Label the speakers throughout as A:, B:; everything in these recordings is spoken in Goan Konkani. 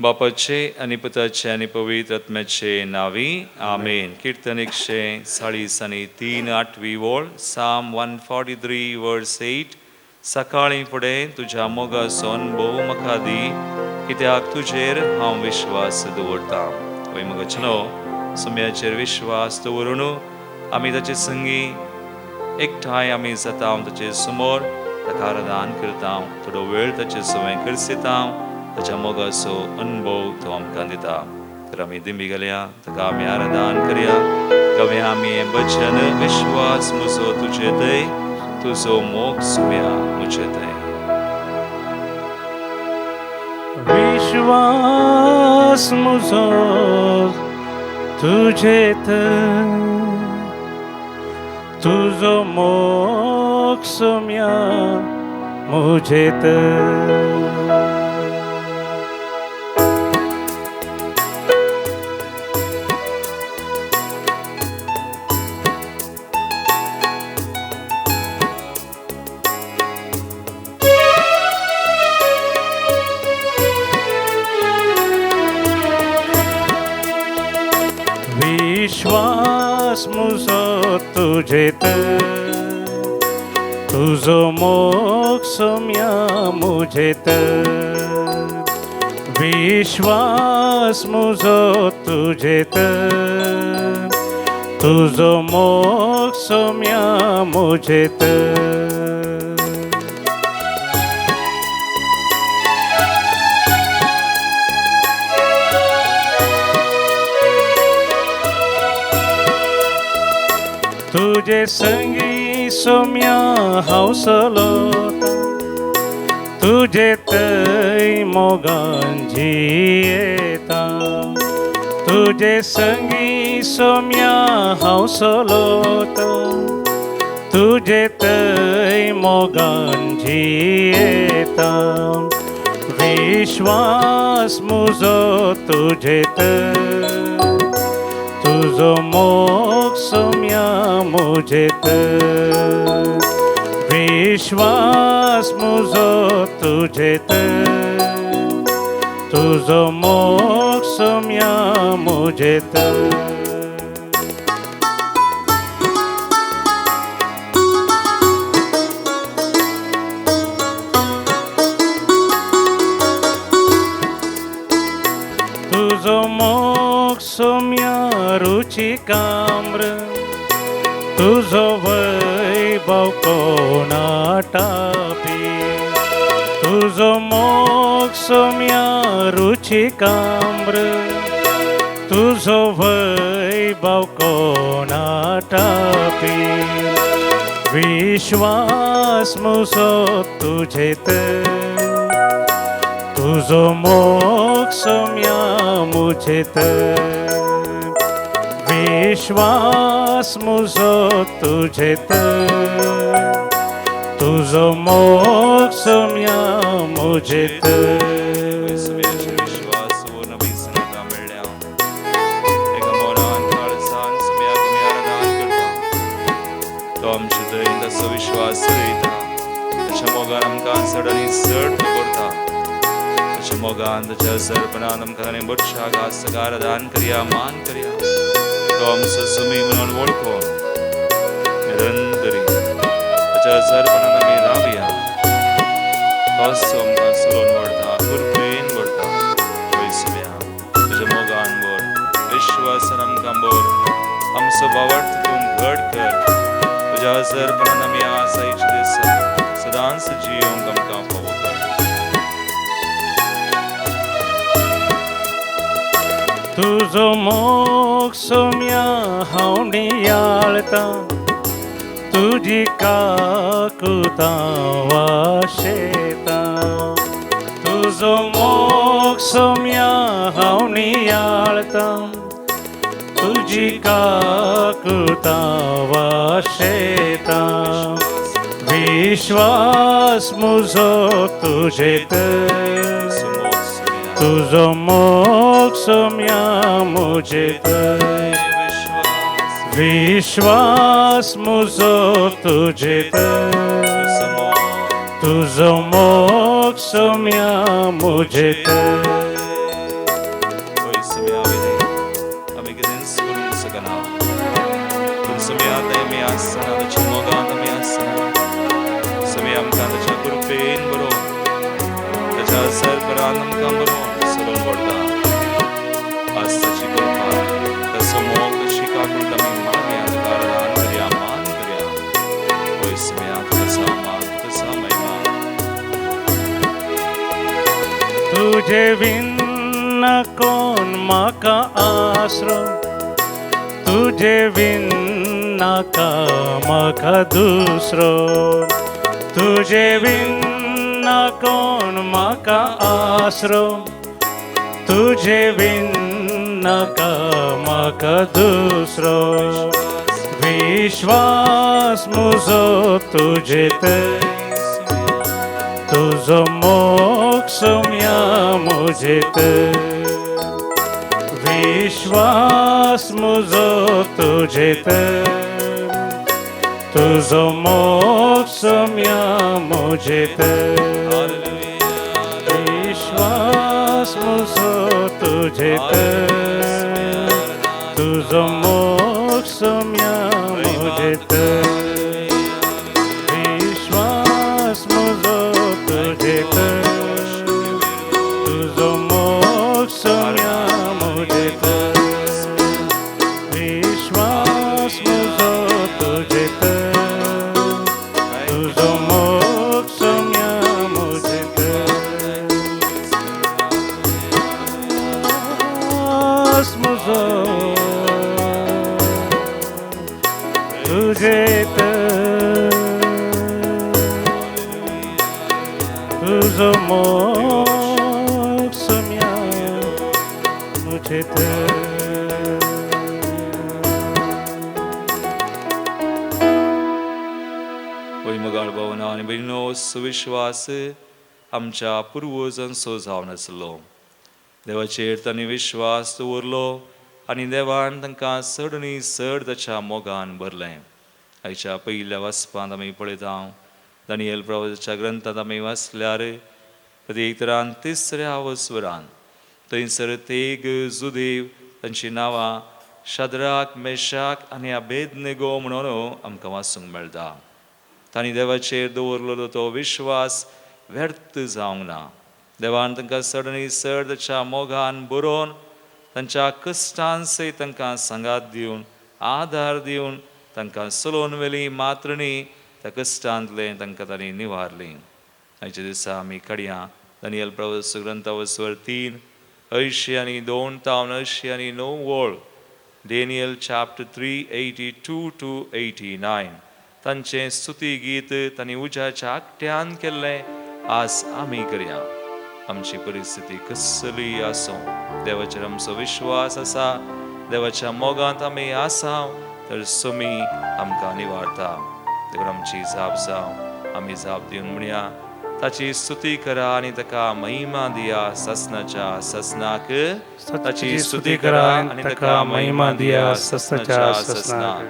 A: बापाचे आनी पुताचे आनी पवित्र आत्म्याचे नांवी आमेन. कीर्तन 143 8वी वळ, Psalm 143 verse 8. सकाळीं फुडें तुज्या मोगाचो अणभव म्हाका दी, कित्याक तुजेर हांव विश्वास दवरतां. वय मोगाचें सुम्याचेर विश्वास दवरून आमी ताचे संगी एकठांय आमी जाता, ताचे समोर ताका आराधन करता, थोडो वेळ ताचे सवंय करसिता, ताच्या मोगाचो अणभव तो आमकां दिता. तर आमी दिंबी घालया, ताका आमी आराधन करया. गावया आमी हें भजन, विश्वास म्हजो तुजे थंय, तुजो मोग सुम्या म्हजे थंय.
B: विश्वास म्हजो तुजे थंय, तुजो मोग सोम्या म्हजे थंय. विश्वास म्हजो तुजे थंय, तुजो मोग सोम्या म्हजे थंय. विश्वास म्हजो तुजे थंय, तुजो मोग सोम्या म्हजे थंय. तुजे संगी सोम्या हांव चलता, तुजे थंय मोगान जियेता. तुजे संगी सोम्या हांव चलता, तुजे थंय मोगान जियेता. विश्वास म्हजो तुजे थंय, तुजो मोग सोम्या म्हजे थंय. विश्वास म्हजो तुजे थंय, तुजो मोग सोम्या म्हजे थंय. तुजो मोग सोम्या रुचिकाम्र, तुजो वैभव कोणा टापी. तुजो मोग सोम्या रुचिकाम्र, तुजो वैभव कोणा टापी. विश्वास म्हजो तुजे थंय, तुजो मोग सोम्या म्हजे थंय. विश्वास म्हजो तुजे थंय, तुजो मोग सोम्या म्हजे थंय.
A: विश्वास आमी संगता मेळ्ळ्या एका मोनान काळजान सुम्याक आमी आराधन करता. तो आमचे थंय ताचो विश्वास चलयता, ताच्या मोगान आमकां चड आनी चड दवरता. ताच्या मोगान ताच्या सरपणान आमकां ताणें बटशाक आज ताका आराधन करया, मान करया. तो आमचो सुमी म्हणून वळखून निरंतरी ताच्या सरपणान आमी रावया. तोच आमकां चलोवन व्हरता, कृपेन व्हरता. वय सुम्या तुज्या मोगान व्हर, विश्वासान आमकां भर, आमचो भावार्थ तूं घट कर. तुज्या सरपणान आमी आज आयच्या दिसा सदांच जियोंक आमकां फावो कर.
B: तुजो मोग सोम्या हांव नियाळता, तुजी काकुतां वाशेता. तुजो मोग सोम्या हांव नियाळता, तुजी काकुतां वाशेता. विश्वास म्हजो तुजे थंय, तुजो मोग सोम्या म्हजे थंय. विश्वास म्हजो तुजे थंय, तुजो मोग सोम्या म्हजे थंय.
A: आसना, ताच्या मोगान आमी आसना. समी आमकां ताच्या कृपेन बरोवन, ताच्या सरपरान आमकां बरोवन सरोवन व्हरता. आज ताची कृपा, ताचो मोग, ताची काकूट आमी मागया, ताका आराधन करया, मान करया. होय सम्या, तुका मान, तुका महिमा.
B: तुझे विन कोण म्हाका आसरो, तुझे विन नाका म्हाका दुसरो. तुझे विन कोण म्हाका आसरो, तुझे विन नाका म्हाका दुसरो. विश्वास मुजो तुझे तर, तुजो मोग सुम्या मुझे तर. विश्वास मुजो तुझे तर, तुजो मोग सुम्या मुझे तर. विश्वास मुजो तुझे तर, तुजो मोग सुम्या मुझे तर. विश्वास मुजो तुझे तर, तुजो मोग सुम्या मुझे तर. विश्वास मुजो तुझे तर, तुजो मोग सुम्या मुझे तर. विश्वास मुजो तुझे तर, तुजो मोग सुम्या मुझे तर.
A: होय मोगाळ भावना आनी भयणीनो, सुविश्वास आमच्या पुर्वजांचो जावन आसलो. देवाचेर तांणी विश्वास दवरलो आनी देवान तांकां चड आनी चड ताच्या मोगान भरलें. आयच्या पयल्या वाचपांत आमी पळयता, दानियल प्रवासाच्या ग्रंथांत आमी वाचल्यार प्रत्येक तिसऱ्या वस्वरान थंयसर तेग जुदेव तांची नांवां शाद्राक, मेशाक आनी अबेदनेगो म्हणून आमकां वाचूंक मेळटा. तांणी देवाचेर दवरलेलो तो विश्वास व्यर्थ जावंक ना. देवान तांकां चड आनी चड ताच्या मोगान बरोवन तांच्या कश्टान सयत तांकां सांगात दिवन, आदार दिवन तांकां चलोवन व्हेली मात्र न्ही, त्या कश्टांतलें तांकां तांणी निवारलीं. आयच्या दिसा आमी काडया दानियल प्रवास ग्रंथा वस्वर 3 82 तावन 89 वळ, Daniel chapter 3 82 to 89. तांचें स्तुती गीत तांणी उज्याच्या आकट्यान केल्लें आज आमी करया. आमची परिस्थिती कसली आसूं, देवाचेर आमचो विश्वास आसा, देवाच्या मोगांत आमी आसा तर सुमी आमकां निवारता. देखून आमची जाप जावं, आमी जाप दिवन म्हणया, ताची स्तुती करा आनी ताका महिमा दिया ससनाच्या ससनाक. ताची स्तुती करा आनी ताका महिमा दिया ससनाच्या ससनाक.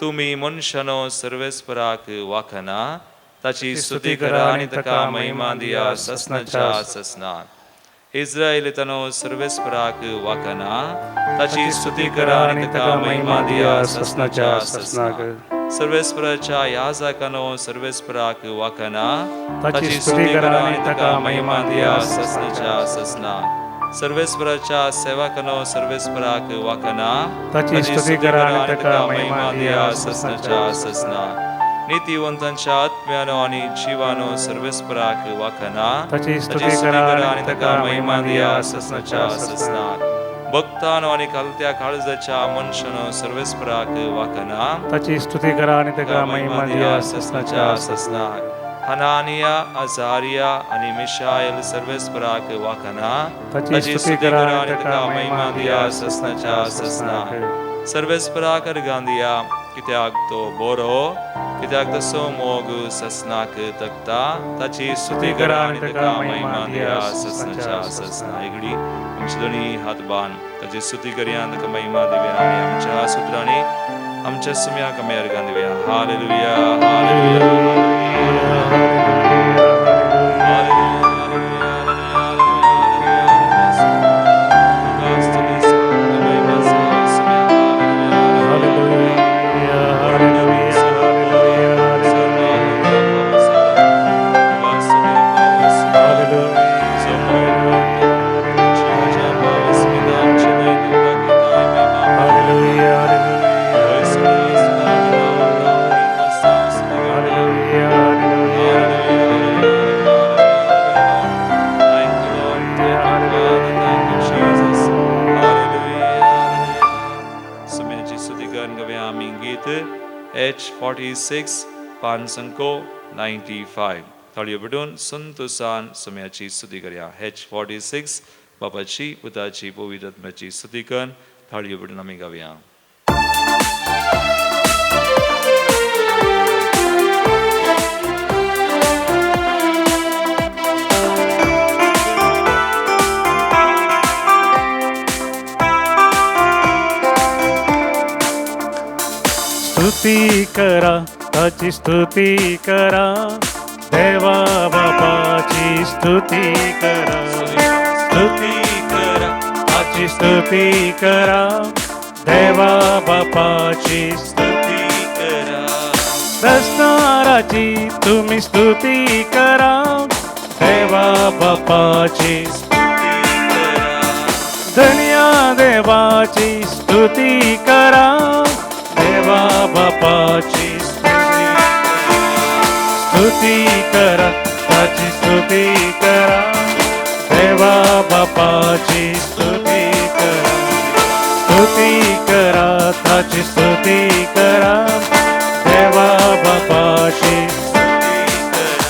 A: तुमी मनशानो सर्वेस्पराक वाखना, ताची स्तुती करा आनी ताका महिमा दिया ससनाच्या ससनाक. इस्रायलितानो सर्वेस्पराक वाखना, ताची स्तुती करा आनी ताका महिमा दिया ससनाच्या ससनाक. सर्वेस्पराच्या याजकानो सर्वेस्पराक वाखना, ताची स्तुती करा आनी ताका महिमा दिया ससनाच्या ससनाक. सर्वेस्पराच्या सेवकानो सर्वेस्पराक वाखना, ताची स्तुती करा आनी ताका महिमा दिया ससनाच्या ससनाक. नीतिवंतांच्या आत्म्यानो आनी जिवानो सर्वेस्पराक वाखना, ताची स्तुती करा आनी ताका महिमा दिया ससनाच्या ससनाक. भक्तानो आनी कालत्या काळजाच्या मनशानो सर्वेस्पराक वाखना,
B: ताची स्तुती करा आनी ताका महिमा दिया
A: ससनाच्या ससनाक. हनानिया, अजारिया आनी मिशायल सर्वेस्पराक वाखना, ताची स्तुती करा आनी ताका महिमा दिया ससनाच्या ससनाक. सर्वेस्पराक अर्गां दिया, कित्याक तो बरो, कित्याक तसो मोग ससनाक तकता. ताची स्तुती करा आनी ताका महिमा दिया ससनाच्या ससनाक. एगडी आमचे दोनी हात बांद ताची स्तुती करया, ताका महिमा दिवया आनी आमच्या सुत्रांनी आमच्या सुम्याक आमी अर्गां दिवया. Hallelujah, hallelujah, hallelujah.
B: Hallelujah.
A: H46 595. थाळयो पेटून संतोसान सोम्याची स्तुती करया. H46 बापाची पुताची पवित्र आत्म्याची स्तुती कर थाळयो पेटून आमी गावया.
B: स्तुती करा ताची स्तुती करा देवा बापाची स्तुती करा. स्तुती करा ताची स्तुती करा देवा बापाची स्तुती करा. रसनाराची तुम्ही स्तुती करा देवा बापाची स्तुती करा. धन्या देवाची स्तुती करा देवा बापाची स्तुती स्तुती करा ताची स्तुती करा देवा बापाची स्तुती करा. स्तुती करा ताची स्तुती करा देवा बापाची स्तुती करा.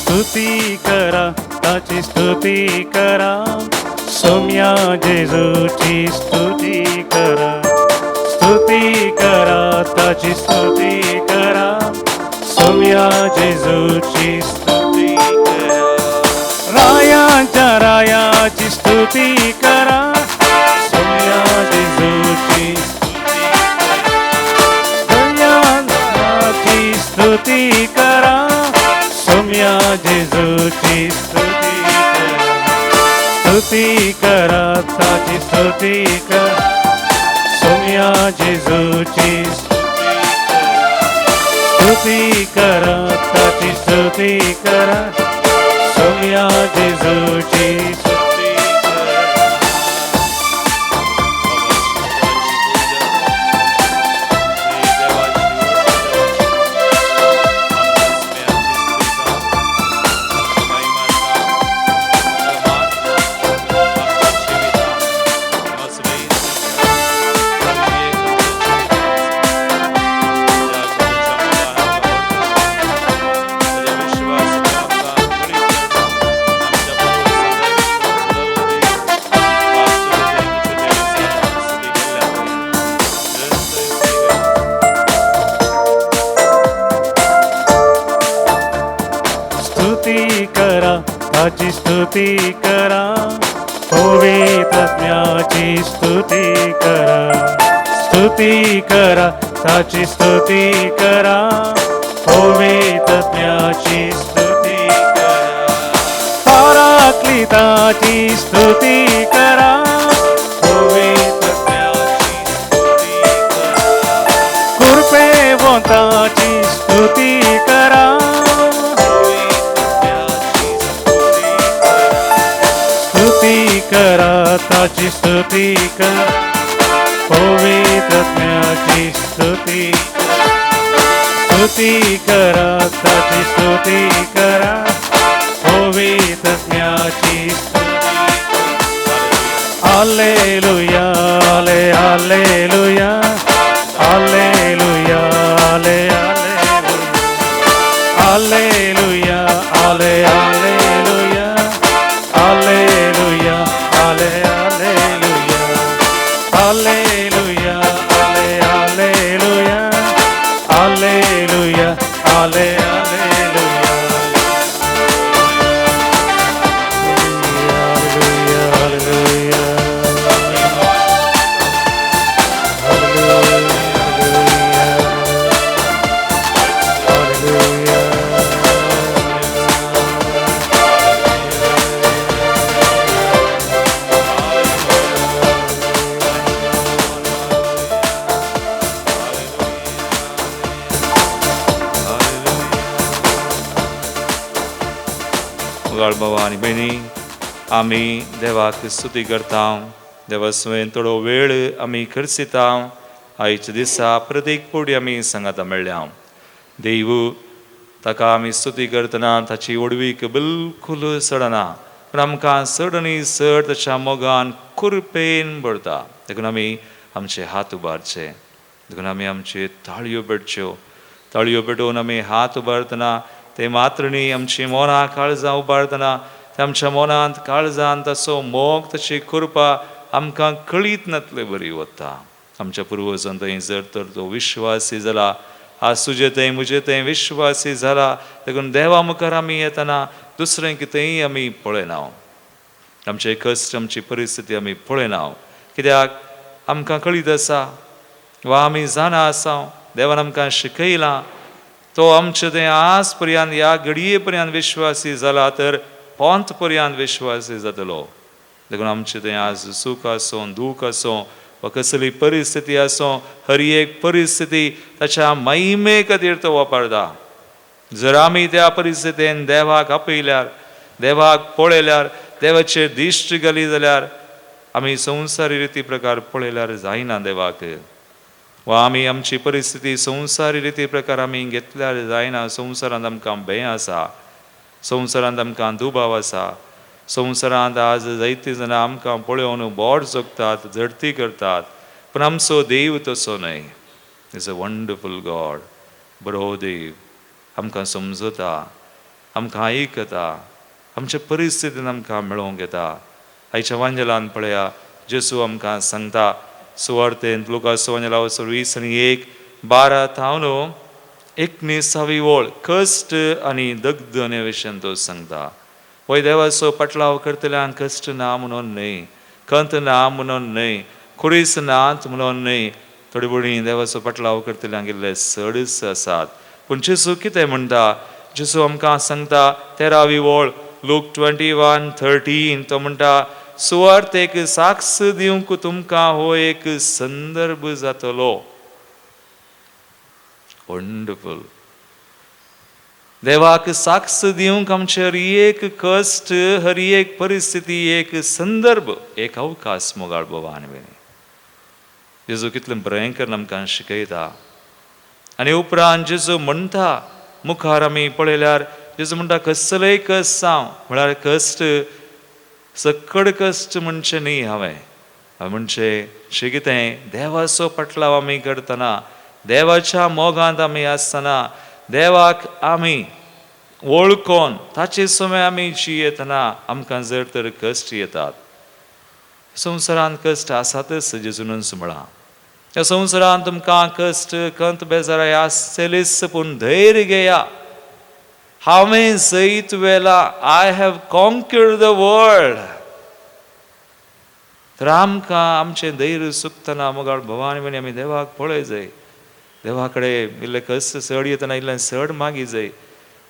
B: स्तुती करा ताची स्तुती करा सोम्या जेजूची स्तुती करा. स्तुती करा ताची स्तुती करा सोम्या जेजूची स्तुती करा. रायांच्या रायाची स्तुती करा सोम्या जेजूची स्तुती करा. धन्याची स्तुती करा सोम्या जेजूची स्तुती करा. स्तुती करा ताची स्तुती करा सोम्या जेजूची स्तुती करा. स्तुती करा ताची स्तुती करा सोम्या जेजूची स्तुती करा. स्तुती करा ताची स्तुती करा पवित्र आत्म्याची स्तुती करा. स्तुती करा ताची स्तुती करा पवित्र आत्म्याची स्तुती करा. पराक्लिताची स्तुती करा पवित्र आत्म्याची स्तुती करा. कृपेवंताची स्तुती करा स्तुती करा ताची स्तुती करा पवित्र आत्म्याची स्तुती करा. स्तुती करा ताची स्तुती करा पवित्र आत्म्याची स्तुती करा. हालेलुया आले हालेलुया हालेलुया आले हालेलुया आले हालेलुया हालेलुया आले हालेलुया हालेलुया आले हालेलुया हालेलुया आले हालेलुया. हालेलुया हालेलुया
A: मुगाळ बाबा आनी भयणी, आमी देवाक स्तुती करता. देवासवें थोडो वेळ आमी खर्चिता. आयच्या दिसा प्रत्येक पवटी आमी सांगाता मेळ्ळ्या. देव ताका आमी स्तुती करतना ताची व्हडवीक बिलकूल चडना, पूण आमकां चड आनी चड ताच्या मोगान कुरपेन भरता. देखून आमी आमचे हात उबारचे, देखून आमी आमचे ताळयो पेटच्यो. ताळयो पेटोवन आमी हात उबारतना ते मात्र न्ही, आमची मनां काळजां उबारतना ते आमच्या मनांत काळजांत ताचो मोग, ताची कृपा आमकां कळीत नातले बरी वता. आमच्या पुर्वजां थंय जर तर तो विश्वासी जाला, आज तुजे थंय म्हजे थंय विश्वासी जाला. देखून देवा मुखार आमी येतना दुसरें कितेंय आमी पळयना, आमचे कश्ट आमची परिस्थिती आमी पळयना. कित्याक आमकां कळीत आसा वा आमी जाणा आसा, देवान आमकां शिकयलां तो आमचे थंय आज पर्यंत ह्या घडये पर्यंत विश्वासी जाला तर पोंत पर्यंत विश्वासी जातलो. देखून आमचे थंय आज सूख आसूं दूख आसूं वा कसली परिस्थिती आसूं, हर एक परिस्थिती ताच्या महिमे खातीर तो वापरता. जर आमी त्या परिस्थितीन देवाक आपयल्यार, देवाक पळयल्यार, देवाचेर दिश्ट घाली जाल्यार आमी संवसारी रिती प्रकार पळयल्यार जायना देवाक, वा आमी आमची परिस्थिती संवसारी रिती प्रकार आमी घेतल्यार जायना. संवसारांत आमकां भंय आसा, संवसारांत आमकां दुबाव आसा, संवसारांत आज जायतीं जाणां आमकां पळोवन बोट जोगतात, झडती करतात, पूण आमचो देव तसो न्हय. Is a wonderful God. बरो देव आमकां समजता, आमकां आयकता, आमच्या परिस्थितीन आमकां मेळोवंक येता. आयच्या वांजेलान पळया, जेजू आमकां सांगता सुवार्तेंत लुकास वांजेला 20 आनी 1 12 थावन 19वी वळ, कश्ट आनी दग्धने विशयान तो सांगता. वय देवाचो पाटलाव करतल्यांक कश्ट ना म्हणून न्हय, खंत ना म्हणून न्हय, खुरीस नात म्हणून न्हय. थोडी भुरगीं देवाचो पाटलाव करतल्यांक इल्ले चडच आसात. पूण जेजू कितें म्हणटा? जेजू आमकां सांगता 13वी वळ, लूक 21:13, तो म्हणटा सुवार्तेक साक्ष दिवंक तुमकां हो एक संदर्भ जातलो. वंडरफूल. देवाक साक्ष दिवंक आमचे हर एक कश्ट, हर एक परिस्थिती एक संदर्भ, एक अवकाश. मोगाळ भोवान आनी जेजू कितलें भयंकर आमकां शिकयता. आनी उपरांत जेजू म्हणटा, मुखार आमी पळयल्यार जेजू म्हणटा कसलेय कश्ट जावं, म्हळ्यार कश्ट सकड कश्ट म्हणचें न्ही. हांवें हांवें म्हणचें शें कितें, देवाचो पाटलाव आमी करतना, देवाच्या मोगांत आमी आसतना, देवाक आमी वळखोन ताचे समय आमी जियेतना आमकां जर तर कश्ट येतात. संवसारांत कश्ट आसातच, जेजूनच म्हळां ह्या संवसारांत तुमकां कश्ट खंत बेजाराय आसतलीच, पूण धैर्य घेया, हांवें जैत व्हेला. I have conquered the world. तर आमकां आमचें धैर्य सुकतना मोगाळ भवानी म्हणी आमी देवाक पळय जाय. देवा कडेन इल्ले कश्ट चड येतना इल्लें चड मागी जाय,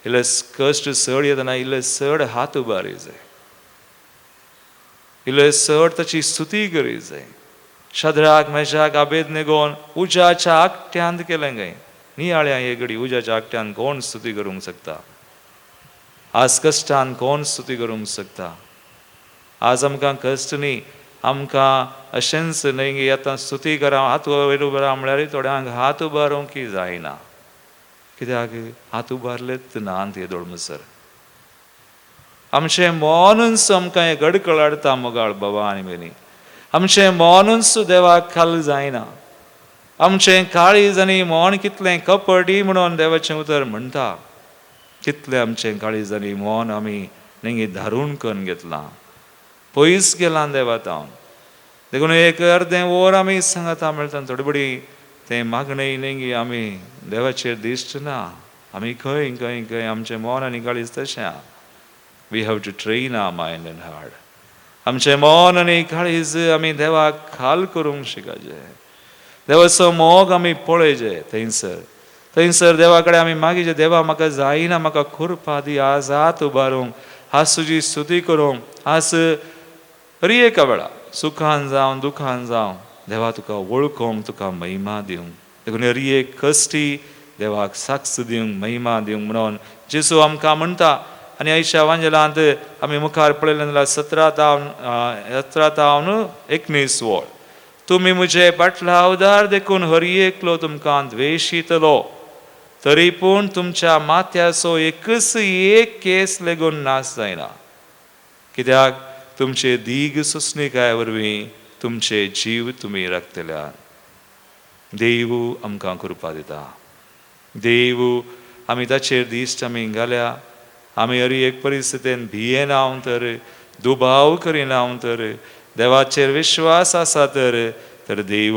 A: इल्ले कश्ट चड येतना इल्ले चड हात उबारी जाय, इल्ले चड ताची स्तुती करी जाय. शद्राक मेशाक आबेदनेगोन उज्याच्या आकट्यांत केलें काय नियाळ्या हे घडी उज्याच्या आकट्यान कोण स्तुती करूंक शकता? आज कश्टान कोण स्तुती करूंक शकता? आज आमकां कश्ट न्ही, आमकां अशेंच न्हय की आतां स्तुती करा, हात वयर उबारा म्हळ्यार थोड्यांक हात उबारूंक जायना. कित्याक हात उबारलेच ना येदोळ म्हणसर आमचें मनूच आमकां हें गडकळ हाडटा. मोगाळ बाबा आनी भयणी, आमचें मनूच देवाक खाल जायना. आमचें काळीज आनी मन कितलें कपटी म्हणून देवाचें उतर म्हणटा. कितलें आमचें काळीज आनी मन आमी नेंगी धारून करून घेतलां, पयस गेलां देवा तावन. देखून एक अर्दें वर आमी सांगता मेळटा थोडी बडी तें मागणें नेंगी आमी देवाचेर दिश्ट ना. आमी खंय खंय खंय आमचें मन आनी काळीज तशें आहा. We have to train our mind and heart. आमचें मन आनी काळीज आमी देवाक खाल करूंक शिकाचे. देवाचो मोग आमी पळयचे. थंयसर थंयसर देवा कडेन आमी मागीचे, देवा म्हाका जायना, म्हाका खुरपा दी आज हात उबारूंक, आज तुजी स्तुती करूंक. आज हर एका वेळा सुखान जावं दुखान जावं, देवा तुका वळखोंक, तुका महिमा दिवंक. देखून हर एक कश्टी देवाक साक्ष दिवंक, महिमा दिवंक म्हणून जेजू आमकां म्हणटा. आनी आयच्या वांजेलांत आमी मुखार पळयलें जाल्यार 17 तावन 19 वळ, तुमी म्हजे पाटलावदार देखून हर एकलो तुमकां द्वेशितलो, तरी पूण तुमच्या माथ्याचो एकच एक केस लेगून नाश जायना, कित्याक तुमचे दीग सोंसणीकाय वरवीं तुमचे जीव तुमी राखतल्या. देव आमकां कृपा दिता. देव आमी ताचेर दिश्ट आमी घाल्या, आमी हर एक परिस्थितीन भियेना तर, दुबाव करिना तर, देवाचेर विश्वास आसा तर, तर देव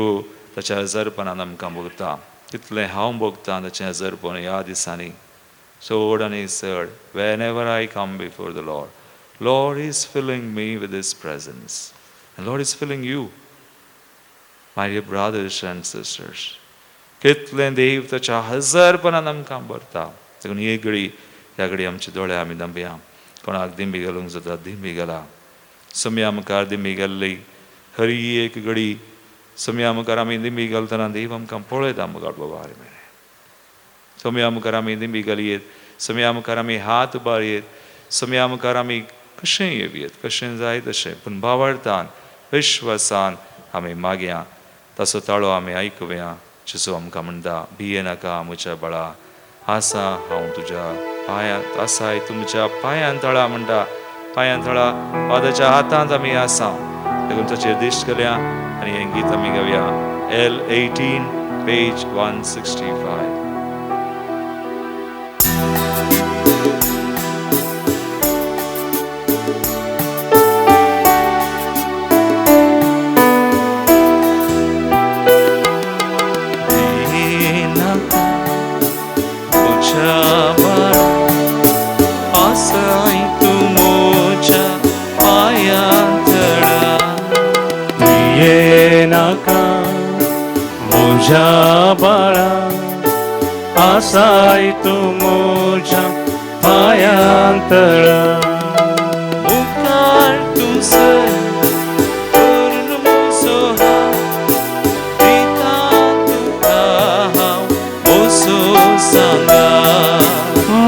A: ताच्या हजरपणान आमकां भोगता. तितलें हांव भोगतां ताचें हजरपण ह्या दिसांनी चड आनी चड. Whenever I come before the Lord, Lord is filling me with His presence. Lord is filling you, my dear brothers and sisters. कितलें देव ताच्या हजारपणान आमकां भरता. देखून एक घडी ह्या घडी आमचे दोळे आमी धांपया. कोणाक दिंबी घालूंक जाता, दिंबी घाला. सोम्या मुखार दिंबी घाल्ली हरी एक घडी सोम्या मुखार आमी दिंबी घालतना देव आमकां पळयता मुखार बाबा मेरे. सोम्या मुखार आमी दिंबी घालयेत, सोम्या मुखार आमी हात उबारयेत, सोम्या मुखार आमी कशें येवयेत, कशें जाय तशें, पूण भावार्थान विश्वासान आमी मागया, ताचो ताळो आमी आयकुया. जेजू आमकां म्हणटा, भिये नाका म्हज्या बाळा, आसा हांव तुज्या पांयांत, आसाय तुमच्या पांयान तळा म्हणटा. पांयान तळा वा ताच्या हातांत आमी आसा. देखून ताचेर दिश्ट घालया आनी हें गीत आमी गावया. L 18, page 165. नाका म्हज्या बाळा, आसाय तूं म्हज्या पांयां तळा.
B: भिये नाका म्हज्या बाळा, आसाय तूं म्हज्या पांयां तळा.
A: मुखार तूं सर धरून म्हजो हात दिता तुका हांव म्हजो सांगात.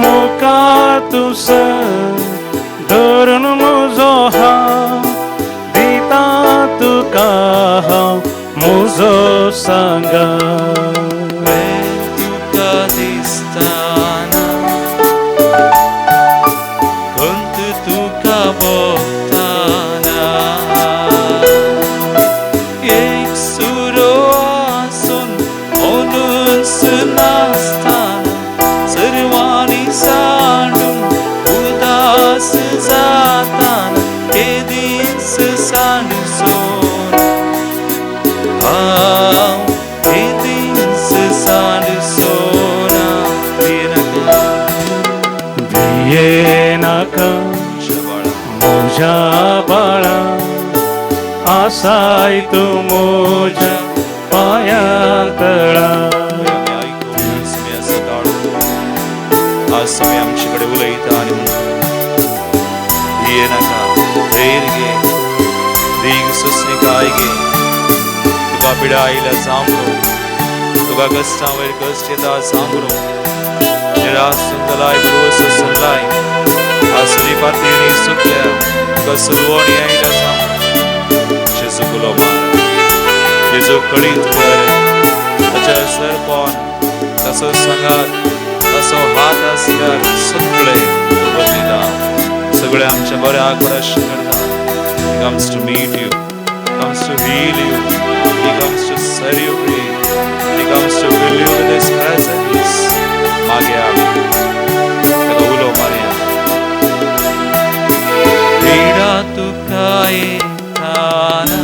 B: मुखार तूं सर धरून म्हजो हात दिता तुका हांव म्हजो सांगात.
A: वेळ तुका दिसताना, खंत तुका भोगताना, एक सुरो आसून ओनूच नासताना, सर्वांनी सांडून उदास जाताना, केदीच सांडसोन हांव, केदीच सांडसोना. भिये नाका
B: भिये नाका
A: म्हज्या बाळा,
B: म्हज्या बाळा, आसाय तूं म्हज्या पांयां तळा.
A: आमी आयकून सम्याचो ताळो आज समी आमचे कडेन उलयता आनी म्हणटा, भिये नाका, धैर्य घे, दीग सोंसणीकाय घे. तुका पिडा आयल्या जावं, तुका कश्टां वयर कश्ट येता जावं, निराश सुंदलाय, भरवसो सल्लाय, आज तुजी पातयेणी सुकल्या, तुका सलवणी आयल्या जावं, जेजू उलो मार, जेजू कळीत कर. ताच्या सरपण, ताचो सांगात, ताचो हात आसल्यार सगळे तो बदलिता, सगळे आमच्या बऱ्याक बरें करता. He comes to meet you, comes to heal you, He comes to set you free, He comes to fill you with His presence. मागे आमी ताका उलो मारया. पीडा तुका येताना,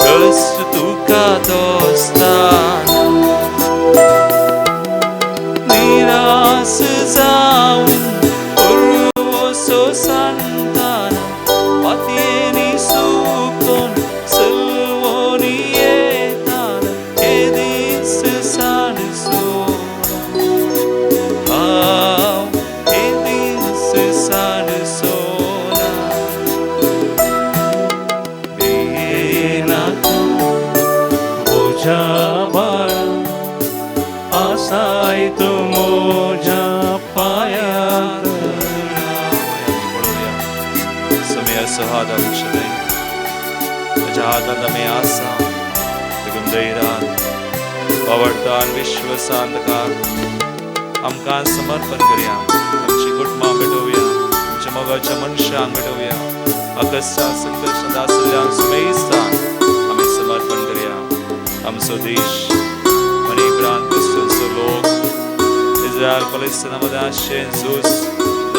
A: कश्ट तुका दोस्ताना, निराश जावन पुरवसो सांताना, पातयेनी सुकोन सलवणी येताना, केदीच सांडसोना हांव, केदीच सांडसोना. भिये
B: नाका म्हज्या बाळा, आसाय तूं म्हज्या पांयां.
A: हातांत आमी आसा देखून धैर्यान आवडतान विश्वसान ताका आमकां समर्पण करया. आमची कुटुंबां भेटोवया, आमच्या मोगाच्या मनशांक भेटोवया, अकस्मात संकश्टांत आसलेल्यांक सुमेस्तान आमी समर्पण करया. आमचो देश आनी प्रांत क्रिस्तांचो लोक इस्रायल पलेस्तीना मदें आसचें झूज,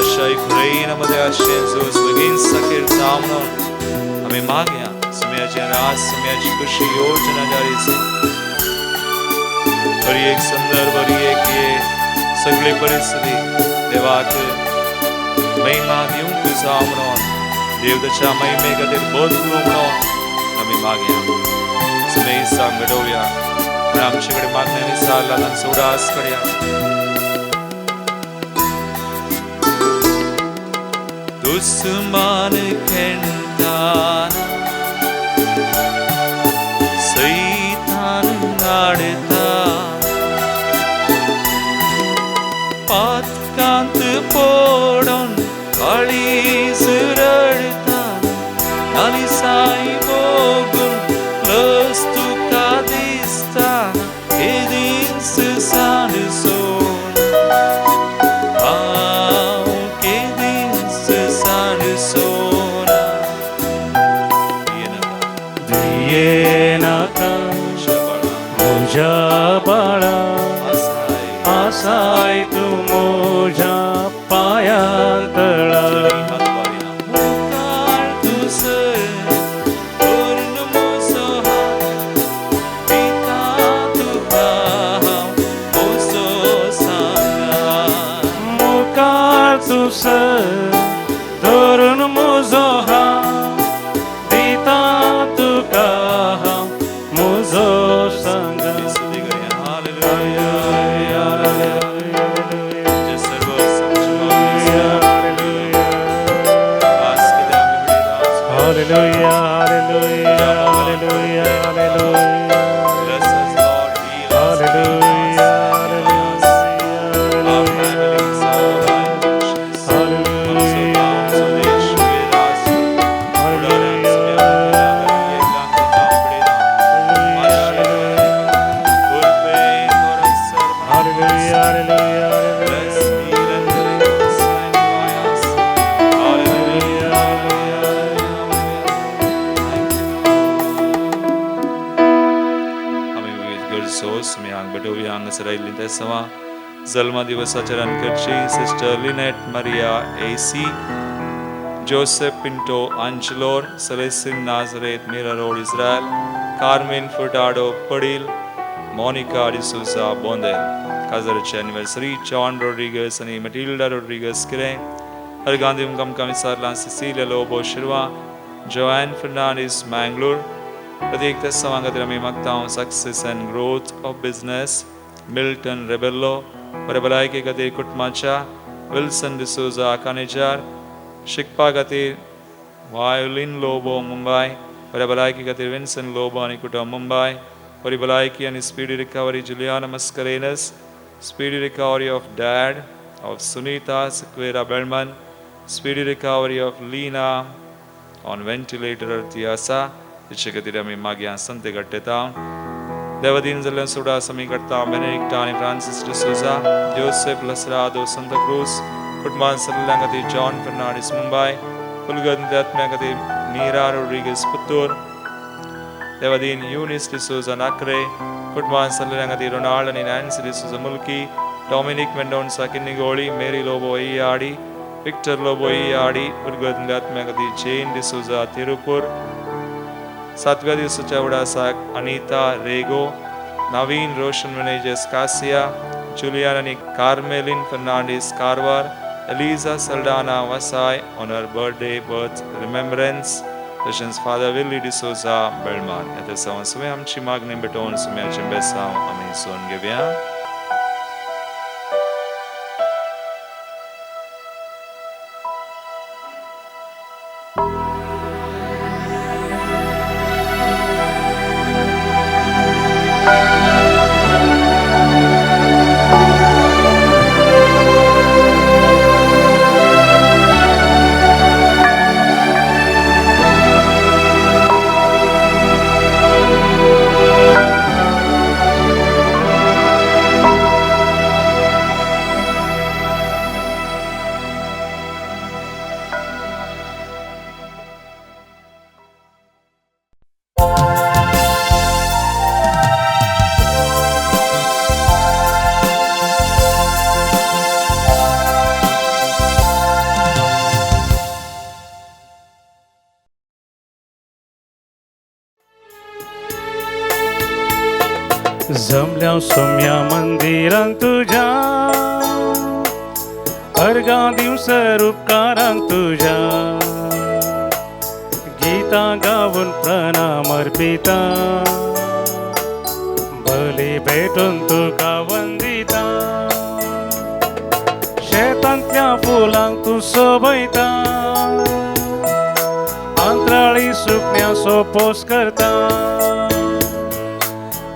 A: रशिया युक्रेना मदें आसचें झूज बेगीन सकेर जावं म्हणून आमी मागया. सुम्याचें राज, सुम्याची खुशी योजना जारी आसा. हर एक संदर्भ, हर एक हे सगळी परिस्थिती देवाक महिमा दिवंक जावं म्हणून, देव ताच्या महिमे खातीर बदलू म्हणून आमी मागया. सुमेस्तांक भेटोवया आनी आमचे कडेन मागणें विचारलां तांचो उडास करया. दुस्मान खेळटाना सैतान नाडता, पातकांत पडून काळीज रडटा, नालिसाय भोगून लस तुका दिसता, केदींच सांडसून हांव केदींच सांडसून.
B: भियेनाका म्हज्या बाळा, आसाय तूं म्हज्या पांयां तळा.
A: मुखार तुसर धरून म्हजो हात, दिता तुका हांव म्हजो सांगात.
B: मुखार तुसर धरून म्हजो हात, दिता तुका हांव म्हजो सांगात.
A: स्तुती करया. हालेलुया. जे सर्व
B: Hallelujah, hallelujah, hallelujah, hallelujah.
A: Bless us, Lord. Heal us.
B: Hallelujah,
A: Our
B: hallelujah,
A: families, our lives. आमचो गांव, आमचो देश, राष्ट्र, फुडाराक सगळ्या
B: hallelujah, hallelujah,
A: Bless, heal and deliver us, sanctify us. Hallelujah, hallelujah, hallelujah. Thank you. आमी विविध गरजो सुम्यांक भेटोवया. हांगासर आयिल्लीं ते सवा जल्म दिवसाचरण करची sister Lynette Maria AC, Joseph Pinto Angelor, Celestine Nazareth Mira road Israel, Carmen Furtado Padil, Monica D'Souza Bondel. काजाराची anniversary John Rodrigues आनी मटिल्डा रोड्रिगस किरें हर गांधी आमकां विचारलां सिसिलिया लोबो शिरवा, जोएन फर्नांडीस मँगलोर. प्रत्येक त्या सवां खातीर आमी मागता success and growth of business Milton Rebello. बरे भलायके खातीर कुटुंबाच्या विल्सन डिसोजा कानेजार. शिकपा खातीर वायोलीन लोबो मुंबय. बऱ्या भलायकी खातीर विन्सन लोबो आनी कुटुंब मुंबय. बरी भलायकी आनी speedy recovery Juliana Mascarenhas. Speedy recovery of dad of Sunita Sequeira Belman. Speedy recovery of Leena on ventilator ती आसा, तिचे खातीर आमी मागीर संते घडटेता. देवदीन जाल्ल्यान सुडास आमी करता बेनेडिक्टा आनी Francis D'Souza, Joseph Lasrado Santacruz कुटुंबान सल्ल्यां खातीर जॉन फर्नांडीस मुंबय. फुलगंत आत्म्या खातीर मीरा रोड्रिगस पुत्तूर. देवदीन युनिस डिसोजा नाकरे कुटुंबान सल्ल्यां खातीर रोनाल्ड आनी Nancy D'Souza Mulki, Dominic Mendonca Kinnigoli, Mary Lobo Ayyadi, Victor Lobo Ayyadi. उदगत आत्म्या खातीर जेन डिसोजा तिरुपूर. सातव्या दिवसाच्या उडासाक अनिता रेगो, नवीन रोशन मेनेजस कासिया, जुलियान आनी Carmelin Fernandes Karwar, Eliza Saldanha Vasai on her birthday birth remembrance, तशेंच फादर विल्ली डिसोजा बेळमार. ह्या दिसा सुमें आमची मागणी भेटोवन सुम्याचें बेसांव आमी सोन घेवया.
B: जमल्या सोम्या मंदिरांत तुज्या, अर्गां दिवसर उपकारांक तुज्या, गीतां गावन प्रणाम अर्पिता, बली भेटून तुका वंदिता, शेतांतल्या फुलांक तूं सोबयता, आंत्राळी सुकण्याचो पोस करता,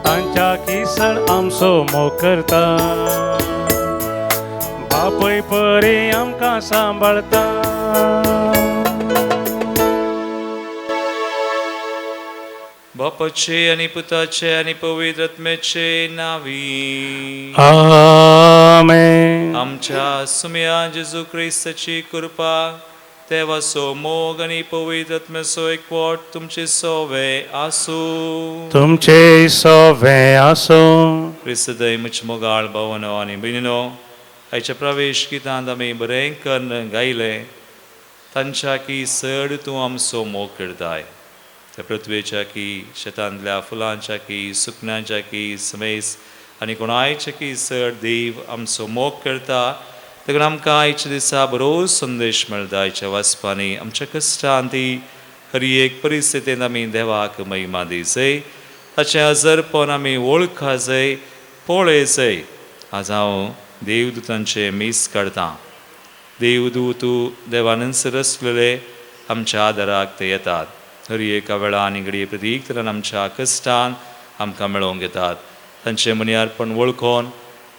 B: तांच्या किसण आमचो मोग करता, बापय परी आमकां सांबाळता.
A: बापाचे आनी पुताचे आनी पवित्र आत्म्याचे नावी
B: आमेन.
A: आमच्या सुम्या जेजू क्रिस्ताची कृपा, देवाचो मोग आनी पवित्र आत्म्याचो एकवट तुमचे सोवे आसूं.
B: तुमचे सोवे आसूं.
A: क्रिस्त म्हज्या मोगाळ भावनो आनी भयणीनो, आयच्या प्रवेश गितांत आमी बरें कन्न गायलें तांच्या की चड तूं आमचो मोग करताय. त्या पृथ्वेच्या की, शेतांतल्या फुलांच्या की, सुकण्यांच्या की, समेस आनी कोणायच्या की चड देव आमचो मोग करता. देखून आमकां आयच्या दिसा बरो संदेश मेळटा. आयच्या वाचपांनी आमच्या कश्टांती हर एक परिस्थितींत आमी देवाक महिमा दिसय, ताचें अजरपण आमी वळखा जाय, पळय जाय. आज हांव देवदूतांचें मीस काडटां. देवदूत देवानच रचलेले आमच्या आदाराक ते येतात. हर एका वेळा आनी घडये प्रतीक तरान आमच्या कश्टान आमकां मेळोवंक येतात. तांचें मनियारपण वळखोन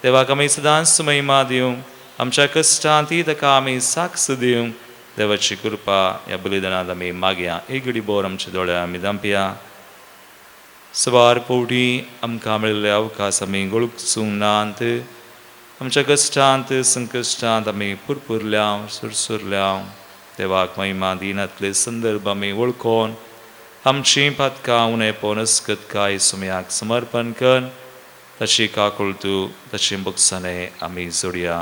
A: देवाक आमी सदांच महिमा दिवंक, आमच्या कश्टांत ताका आमी साक्ष दिवंक देवाची कृपा ह्या बलिदानांत आमी मागया. एक घडी बोर आमच्या दोळ्या आमी धांपया. सवार पवटी आमकां मेळिल्ले अवकाश आमी गोळसूंक नात. आमच्या कश्टांत संकश्टांत आमी पुरपुरल्या, सुरसुरल्या. देवाक महिमा दिनांतले संदर्भ आमी वळखोन आमची पातकां उणेपण अस्कतकाय सुम्याक समर्पण कर, ताची काकुळतू ताची बक्षाणे आमी जोडया.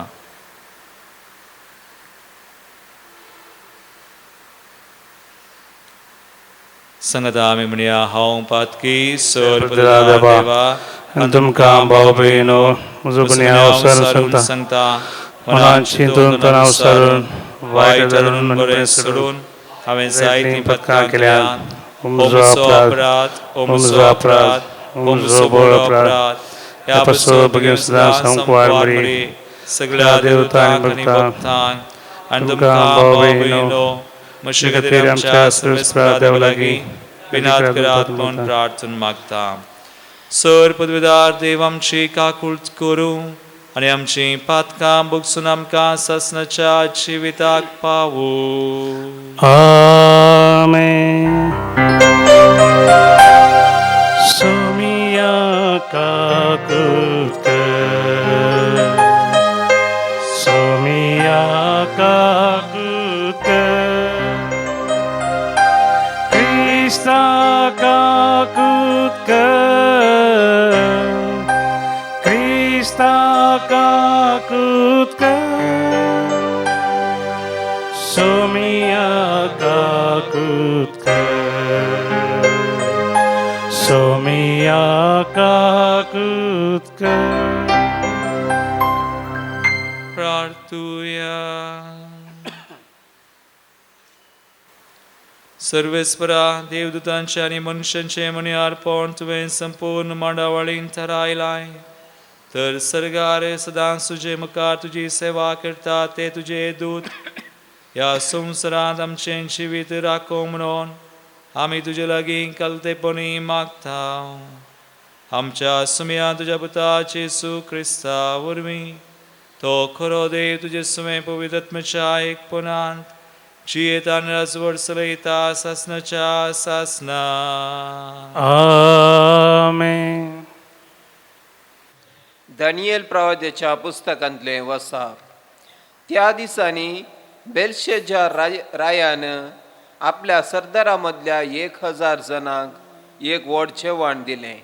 A: सांगता आमी म्हणया, हांव पातकी सर देवा
B: तुमकां भाव भयणो म्हजो गुन्यांव सारून
A: सांगता,
B: मनान चिंतून तणाव सारून
A: वायट धरून बरें सोडून हांवें जायतीं पथकां केल्यांत. म्हजो अपराध, म्हजो अपराध, म्हजो व्हड अपराध. ह्या पासून बेगीन सदां संकवार मरी सगळ्या देवतांक आनी भक्तांक आनी तुमकां भाव भयणो म्हजे खातीर आमच्या सर्वेस्परा देवा लागीं विनाद करात म्हूण प्रार्थना मागता. सर पदवीदार देव आमची काकूळ करूं आनी आमची पातकां भोगसून आमकां सासणाच्या जिविताक पावूं.
B: आमेन. सोमिया काकूत कर, सोमिया काकूत कर, क्रिस्ता काकूत कर, क्रिस्ता काकूत कर, सोमिया काकूत कर, सोमिया काकूत कर.
A: प्रार्थुया. सर्वेस्परा देवदूतांचे आनी मनशांचे मनियारपण तुवें संपूर्ण मांडावळीन थारायलाय. तर सर्गार सदांच तुजे मुखार तुजी सेवा करता ते तुजे दूत ह्या संवसारांत आमचें जिवीत राखो म्हणून आमी तुजे लागीं कलतेपणी मागता. आमच्या सुम्या तुज्या पुता जेजू क्रिस्ता वरवीं तो खरो देव तुजे सुमे पवित्र आत्म्याच्या एकपणांत जियेता आनी राजवट चलयता सासणाच्या सासना.
B: आमेन.
C: दानियल प्रवाद्याच्या पुस्तकांतलें वसाप. त्या दिसांनी बेलशेजार रायान आपल्या सरदारा मदल्या 1000 जणांक एक व्हड जेवण दिलें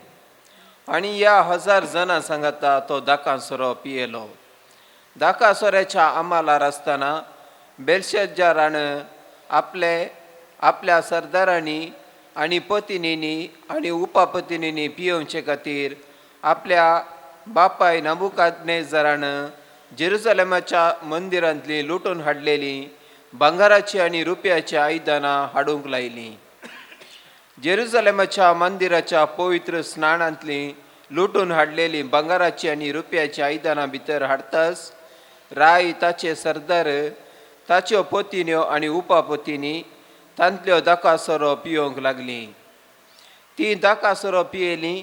C: आनी ह्या 1000 जाणां सांगाता तो दाकासोरो पियेलो. दाकासोऱ्याच्या आमालार आसतना बेलशेजारान आपले आपल्या सरदारांनी आनी पतिनींनी आनी उपापतिनींनी पियोवचे खातीर आपल्या बापाय नबूखादनेझरान जेरुसलेमाच्या मंदिरांतली लुटून हाडलेली भांगराची आनी रुपयाची आयदनां हाडूंक लायलीं. जेरुसलेमाच्या मंदिराच्या पवित्र स्नानांतली लुटून हाडलेली भांगराची आनी रुपयाची आयदनां भितर हाडताच राय, ताचे सरदार, ताच्यो पतिन्यो आनी उपापतिनी तांतल्यो दाका सोरो पियोवंक लागलीं. ती दाका सोरो पियेली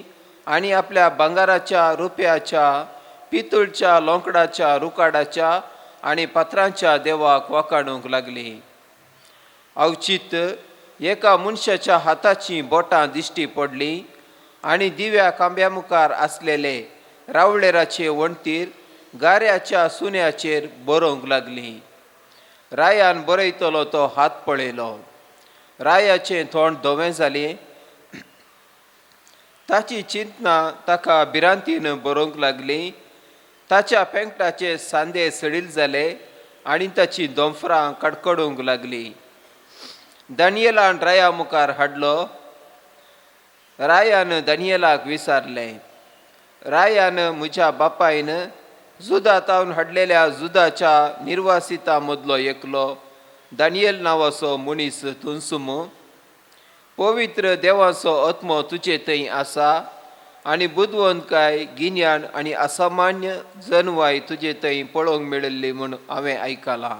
C: आनी आपल्या भांगराच्या, रुपयाच्या, पितूळच्या, लोंकडाच्या, रुकाडाच्या आनी पत्रांच्या देवाक वाखाणूंक लागली. अवचीत एका मनशाच्या हाताची बोटां दिश्टी पडली आनी दिव्या खांब्या मुखार आसलेले रावळेराचे वणटीर गाऱ्याच्या सुन्याचेर बरोवंक लागली. रायान बरयतलो तो हात पळयलो. रायाचें तोंड धवें जालें. ताची चिंतना ताका भिरांतीन बरोवंक लागली. ताच्या पेंकटाचे सांदे सडील जाले आनी ताची दोंफरां कडकडूंक लागली. दानियेलान राया मुखार हाडलो. रायान दानियेलाक विचारलें, रायान म्हज्या बापायन जुदा तावन हाडलेल्या जुदाच्या निर्वासिता मदलो एकलो दानियल नांवाचो मनीस तुनसुमू. पवित्र देवाचो आत्मो तुजे थंय आसा आनी बुदवंतकाय, गिन्यान आनी असामान्य जनवाय तुजे थंय पळोवंक मेळिल्ली म्हूण हांवें आयकलां.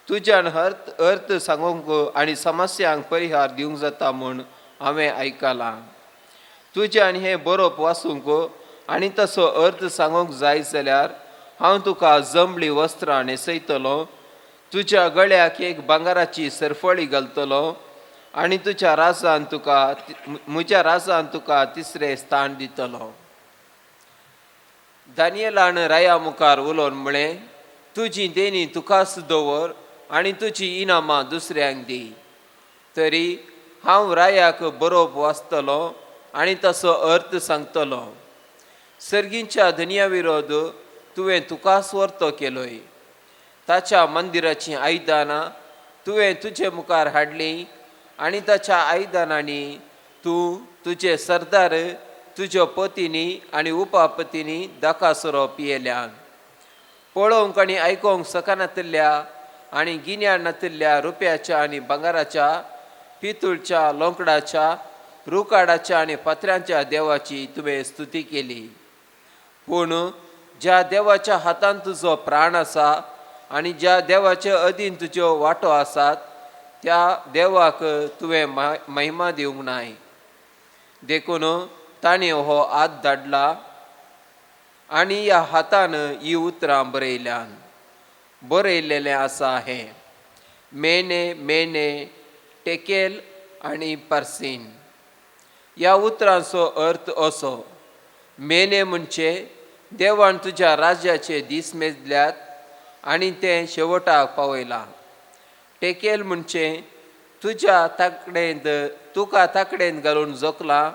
C: तुज्यान अर्थ अर्थ सांगूंक आनी समस्यांक परिहार दिवंक जाता म्हूण हांवें आयकलां. तुज्यान हें बरोवप वाचूंक आनी तसो अर्थ सांगूंक जाय जाल्यार हांव तुका जमली वस्त्रां न्हेसयतलो, तुज्या गळ्याक एक भांगराची सरफळी घालतलो आनी तुज्या राजान तुका म्हज्या राजान तुका तिसरें स्थान दितलो. दानियेलान राया मुखार उलोवन म्हळें, तुजी देणी तुकाच दवर आनी तुजी इनामां दुसऱ्यांक दी. तरी हांव रायाक बरोवप वाचतलो आनी तसो अर्थ सांगतलो. सर्गींच्या धनया विरोध तुवें तुकाच वर्तो केलोय. ताच्या मंदिराचीं आयदनां तुवें तुजे मुखार हाडलीं आनी ताच्या आयदनांनी तूं, तुजे सरदार, तुज्यो पतिनी आनी उपापतिनी दाकासरो पियेल्यान. पळोवंक आनी आयकोंक शकनातिल्ल्या आनी गिन्यान नातिल्ल्या रुपयाच्या आनी भांगराच्या, पितूळच्या, लोंकडाच्या, रुकाडाच्या आनी पत्र्यांच्या देवाची तुवें स्तुती केली. पूण ज्या देवाच्या हातांत तुजो प्राण आसा आनी ज्या देवाचे अधीन तुज्यो वांटो आसात त्या देवाक तुवें महिमा दिवंक नाय. देखून ताणें हो हात धाडला आनी ह्या हातान ही उतरां बरयल्यान. बरयलेलें आसा हें, मेने मेने टेकेल आनी परसीन. ह्या उतरांचो अर्थ असो, मेने म्हणजे देवान तुज्या राज्याचे दीस मेजल्यात आनी तें शेवटाक पावयलां. टेकेल म्हणजे तुज्या ताकडेंत तुका ताकडेंत घालून जोखलां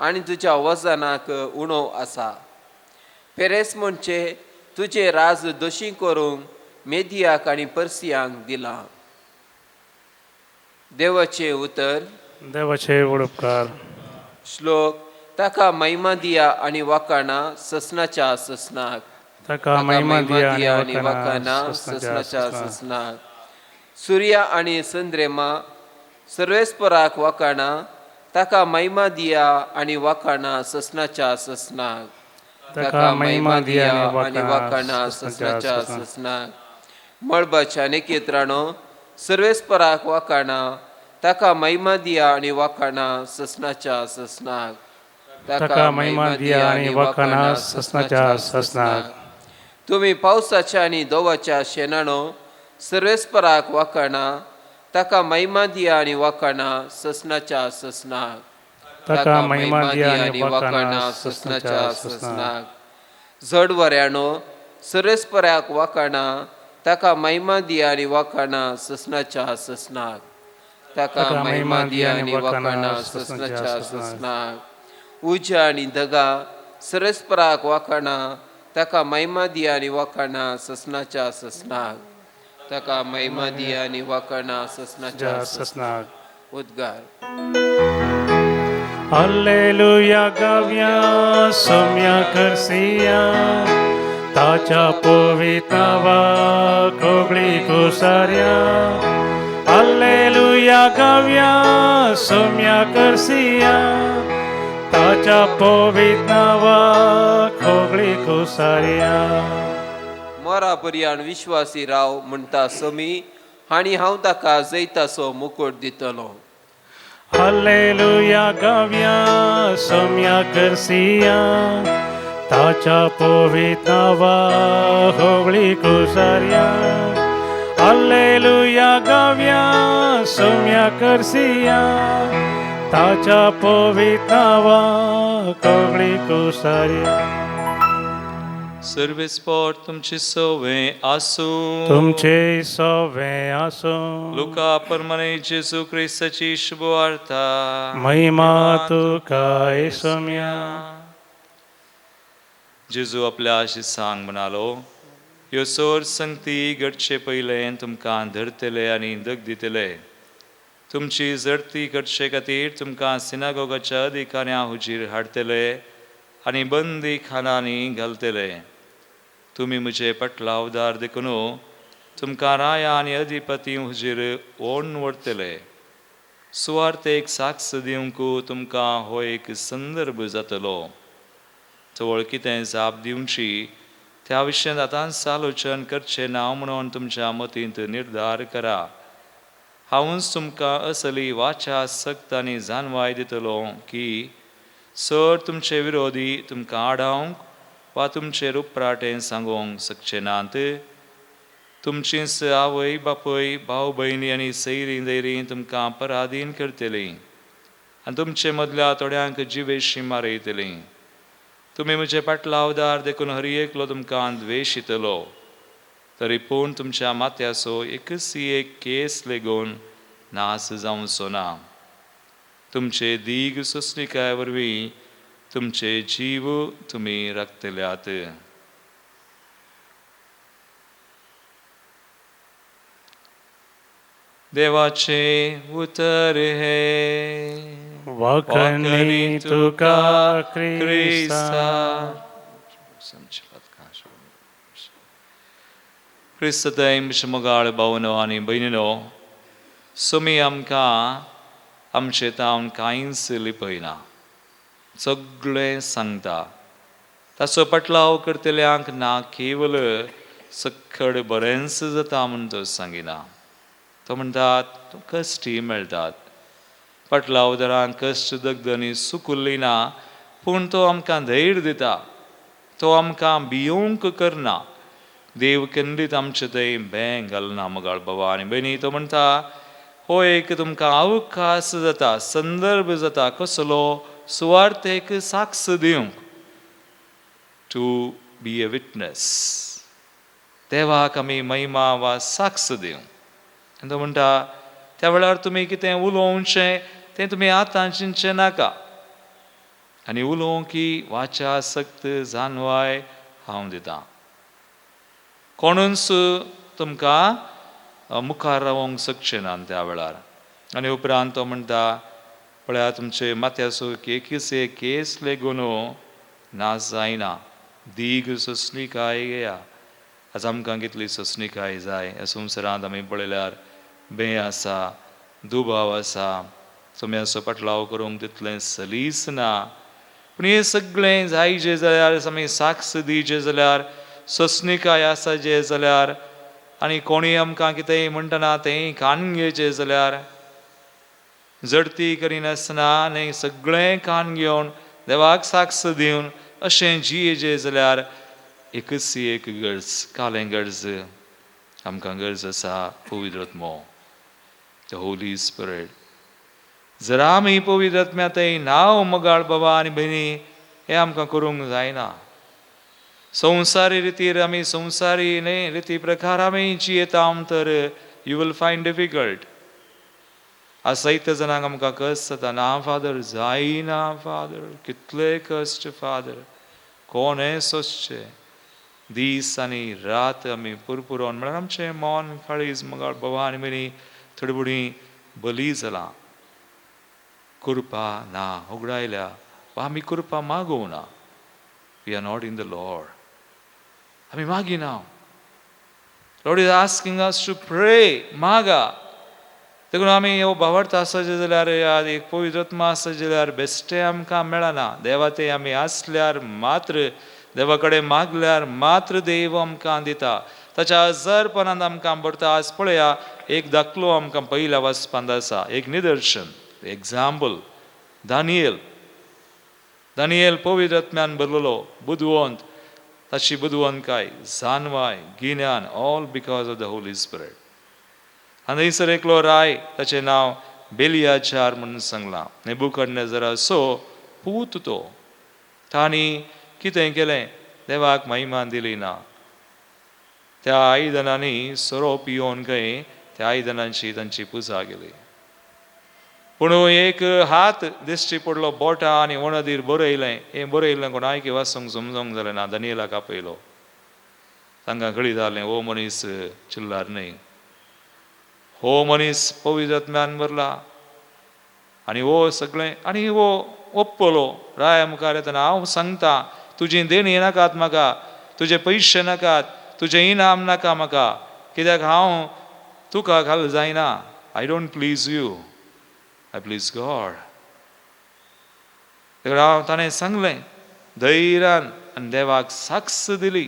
C: आनी तुज्या वजनाक उणो आसा. पेरेस म्हणजे तुजें राज दोशी करूंक मेदियाक आनी परसियांक दिलां. देवाचें उतर.
B: देवाचे उपकार.
C: श्लोक. ताका महिमा दिया आनी वाखाणा ससनाच्या ससनाक.
B: ताका महिमा दिया
C: आनी वाखाणा ससनाच्या ससनाक. सुर्या आनी संद्रेमा सर्वेस्पराक वाखाणा. ताका महिमा दिया आनी वाखाणा ससनाच्या ससनाक.
B: ताका महिमा दिया
C: आनी वाखाणा ससनाच्या ससनाक. मळबाच्या नेकेत्राणो सर्वेस्पराक वाखाणा. ताका महिमा दिया आनी वाखाणा ससनाच्या ससनाक.
B: ताका महिमा दिया आनी वाखाणा ससनाच्या ससनाक.
C: तुमी पावसाच्या आनी दोवाच्या शेणानो सर्वेस्पराक वाखाणा. ताका महिमा दिया आनी वाखाणा ससनाच्या ससनाक.
B: ताका महिमा दिया आनी वाखाणा ससनाच्या ससनाक.
C: झडवऱ्यानो सर्वेस्पराक वाखाणा. ताका महिमा दिया आनी वाखाणा ससनाच्या ससनाक. ताका महिमा दिया आनी वाखाणा ससनाच्या ससनाक. उज्या आनी दगा सर्वेस्पराक वाखाणा. ताका महिमा दिया आनी वाखाणा ससनाच्या ससनाक. ताका महिमा दिया आनी वाखाणा ससनाच्या
B: ससनाक.
C: उद्गार.
B: हालेलुया गावया सोम्या करसिया ताच्या पवित्र नांवाक होगळी कुसार्या. हालेलुया गावया सोम्या करसिया ताच्या पवित्र नांवाक होगळी कुसार्या.
C: मोरा पर्यान विश्वासी राव म्हणटा समी आनी हांव ताका जैताचो मुकुट दितलो.
B: हालेलुया गावया सोम्या करसिया ताच्या पवित्र नांवाक होगळी कुसार्या. हालेलुया गावया सोम्या करसिया ताच्या पवित्र नांवाक होगळी कुसार्या.
A: सर्वेस्पोर तुमची सवे आसूं.
B: तुमचे सवे आसूं.
A: लुका परमने जेजू क्रिस्ताची शुभवार्ता.
B: महिमा तुका सोम्या.
A: जेजू आपल्या शिसांक म्हणालो, ह्यो सोर संगती घडचे पयलें तुमकां धरतले आनी दग दितले. तुमची जडती करचे खातीर तुमकां सिनागोगाच्या अधिकाऱ्यां हुजीर हाडटले आनी बंदी खानांनी घालतले. तुमी म्हजे पटलावदार देखून तुमकां राया आनी अधिपती हुजीर ओण व्हरतले. सुवार्थेक साक्ष दिवंक तुमकां हो एक संदर्भ जातलो. तवळ कितें जाप दिवची त्या विशयांत आतांच आलोचन करचें ना म्हणून तुमच्या मतींत निर्धार करा. हांवूच तुमकां असली वाचा सक्त आनी जाणवाय दितलो की सर तुमचे विरोधी तुमकां आडावंक वा तुमचेर उपराटें सांगूंक शकचे नात. तुमचीच आवय बापूय भाव भयणी आनी सैरीं दैरीं तुमकां पराधीन करतलीं आनी तुमचे मदल्या थोड्यांक जिवेशी मारयतलीं. तुमी म्हजे पाटलावदार देखून हर एकलो तुमकां द्वेशितलो. तरी पूण तुमच्या माथ्याचो एकच एक केस लेगून नास जावचो ना. तुमचे दीग सोंसणिकाये वरवीं तुमचे जीव तुमी राखतल्यात. देवाचें उतर हें.
B: वाखणी तुका क्रिस्ता.
A: क्रिस्त मोगाळ भावनो आनी भयणीनो, सुमी आमकां आमचे तावन कांयच लिपयना, सगळें सांगता. ताचो पटलाव करतल्यांक ना केवल सक्कड बरेंच जाता म्हूण तो सांगिना. तो म्हणटा कश्टी मेळटात. पटलावदारांक कश्ट दगदनी सुकुल्ली ना, पूण तो आमकां धैर्य दिता. तो आमकां भियोंक करना. देव केन्नाच आमचे थंय बेंग घालना मोगाळ बाबा आनी भयणी. तो म्हणटा हो एक तुमकां अवकाश जाता, संदर्भ जाता कसलो सुवार्थेक साक्ष दिवंक, टू बी ए विटनस. देवाक आमी महिमा वा साक्ष दिवंक. आनी तो म्हणटा त्या वेळार तुमी कितें उलोवचें तें तुमी आतां चिंतचें नाका. आनी उलोवंक की वाचा सक्त जानवाय हांव दितां. कोणूच तुमकां मुखार रावोंक शकचें ना त्या वेळार. आनी उपरांत तो म्हणटा पळया तुमचे माथ्याचो एकच एक केस लेगून नाश जायना. दीग सोंसणिकाय घेया. आज आमकां कितली सोंसणिकाय जाय ह्या संवसारांत आमी पळयल्यार बें आसा, दुबाव आसा, सोम्याचो पटलाव करूंक तितलें सलीस ना. पूण हें सगळें जायचें जाल्यार आमी साक्ष दिवचें जाल्यार, सोंसणिकाय आसा जे जाल्यार, आनी कोणूय आमकां कितेंय म्हणटना तेंय कान घेवचें जाल्यार, जडती करिनासतना आनी सगळें कान घेवन देवाक साक्ष दिवन अशें जियेचें जाल्यार एकच एक गरज, कालें गरज आमकां गरज आसा पवित्र आत्मो, the Holi spirit. जर आमी पवित्र आत्म्या थंय नांव मोगाळ बाबा आनी भयणी हें आमकां करूंक जायना. संवसारी रितीर आमी संवसारी न्ही रिती प्रकार आमी जियेता तर you will find difficult. आज जायत्या जाणांक आमकां कश्ट जाता, ना फादर जायना फादर, कितले कश्ट फादर, कोणें सोंसचें. दीस आनी रात आमी पुरपुरोन म्हळ्यार आमचें मन काळीज मोगाळ बाबा आनी भयणी थोडी बुडी बली जालां. कृपा ना उगडायल्या वा आमी कृपा मागोवना ना. We are not in the Lord. आमी मागिना. Lord is asking us to pray. मागा. देखून आमी हो भावार्थ आसाचे जाल्यार एक पवित्र आत्मा आसाचे जाल्यार बेश्टें आमकां मेळना. देवा ते आमी आसल्यार मात्र, देवा कडेन मागल्यार मात्र देव आमकां दिता. ताच्या हजारपणान आमकां भरता. आज पळया एक दाखलो आमकां पयल्या वाचपांत आसा, एक निदर्शन, एग्जाम्पल. दानियल, दानियल पवित्र आत्म्यान भरलेलो बुदवंत. ताची बुदवंतकाय, जानवाय, गिन्यान, all because of the Holy Spirit. आनी थंयसर एकलो राय, ताचें नांव बेलियाचार म्हणून सांगलां, नेबुकदनेजराचो पूत तो. तांणी कितें केलें? देवाक महिमा दिली ना. त्या आयदनांनी सोरो पियोवन खंय त्या आयदनांची तांची पुजा केली. पूण एक हात दिश्टी पडलो, बोटां आनी वणदीर बरयलें. हें बरयलें कोणाक वाचूंक समजोंक जालें ना. दानियलाक आपयलो. तांकां कळीत जालें हो मनीस चिल्लार न्हय, हो मनीस पवित्र आत्म्यान भरला आनी हो सगळें. आनी हो ओप्पलो राया मुखार येतना, हांव सांगता तुजी देणी नाकात म्हाका, तुजे पयशे नाकात, तुजें इनाम नाका म्हाका, कित्याक हांव तुका घाल जायना. I don't please you, I please God. हांव ताणें सांगलें धैर्यान आनी देवाक साक्ष दिली.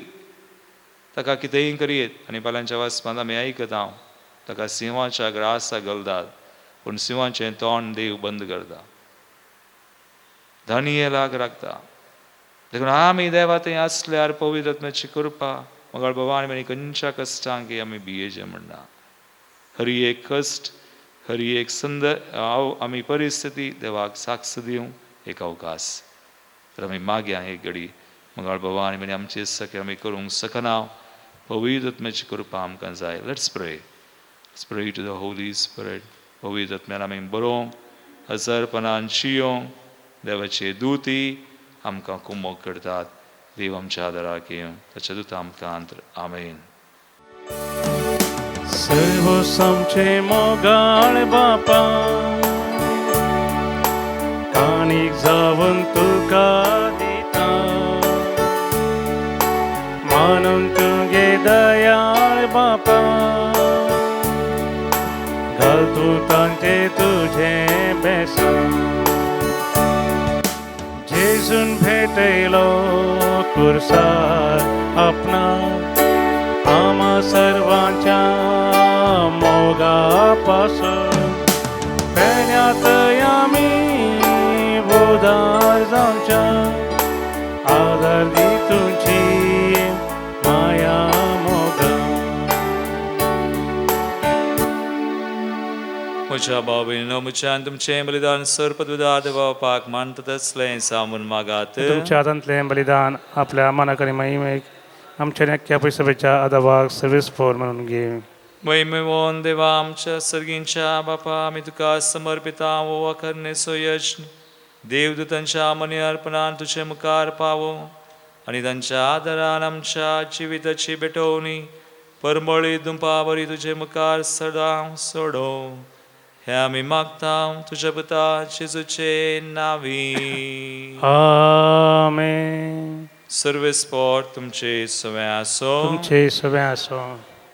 A: ताका कितेंय करयेत. आनी फाल्यांच्या वाचपांत आमी आयकता हांव ताका सिंवाच्या ग्रासा घालतात, पूण सिंवाचें तोंड देव बंद करता, दानियेलाक राखता. देखून आमी देवा थंय आसल्यार पवित्र आत्म्याची कृपा मगाळ बाबा आनी खंयच्या कश्टांक आमी भियेचें म्हणना. हर एक कश्ट, हर एक संद आमी परिस्थिती देवाक साक्ष दिवंक एक अवकाश. तर आमी मागया एक घडी मगाळ बाबा आनी आमचे सके आमी करूंक शकना. पवित्र आत्म्याची कृपा आमकां जाय. Let's pray. Let's pray to the Holy Spirit. पवित्र आत्म्यान आमी बरोवंक, हजारपणान शियोंक देवाचे दुती आमकां कुमोक करतात. देव आमच्या आदाराक येवं, ताच्या दुता आमकां. आमेन.
B: सर्व आमचे मोगाळ बापा, काणीक जावन तुका दिता, मानून तुगे दयाळ बापा, घाल तूं तांचे तुजें बेसां. जेजून भेटयलो कुर्सार आपणा, आमा सर्वांच्या मोगा पासून, पेण्यात आमी उदार जावच्या, आदार दी तुजी माया मोगा.
A: म्हज्या भाव भयणींनो, म्हज्यान तुमचें बलिदान सर पदवीदार देवा बापाक मानता तसलें सामून मागात.
B: तुमच्या हातांतलें बलिदान आपल्या मनाक आनी महिमेक आमच्या नक्क्या पयसभेच्या आदाबाक सर्वीस फोर म्हणून घे.
A: महिमेवोन देवा आमच्या सर्गींच्या बापा, आमी तुका समर्पिता हो अखरणेचो यज्ञ देवदूतांच्या मनी अर्पणान तुजे मुखार पावो आनी तांच्या आदारान आमच्या जिविताची भेटवणी परमळी दुंपा बरी तुजे मुखार सदां सोडो. हे आमी मागता तुज्या पुता जेजूचे नावी.
B: आमेन.
A: सर्वेस्पोर तुमचे सवें आसो.
B: तुमचे सवें आसो.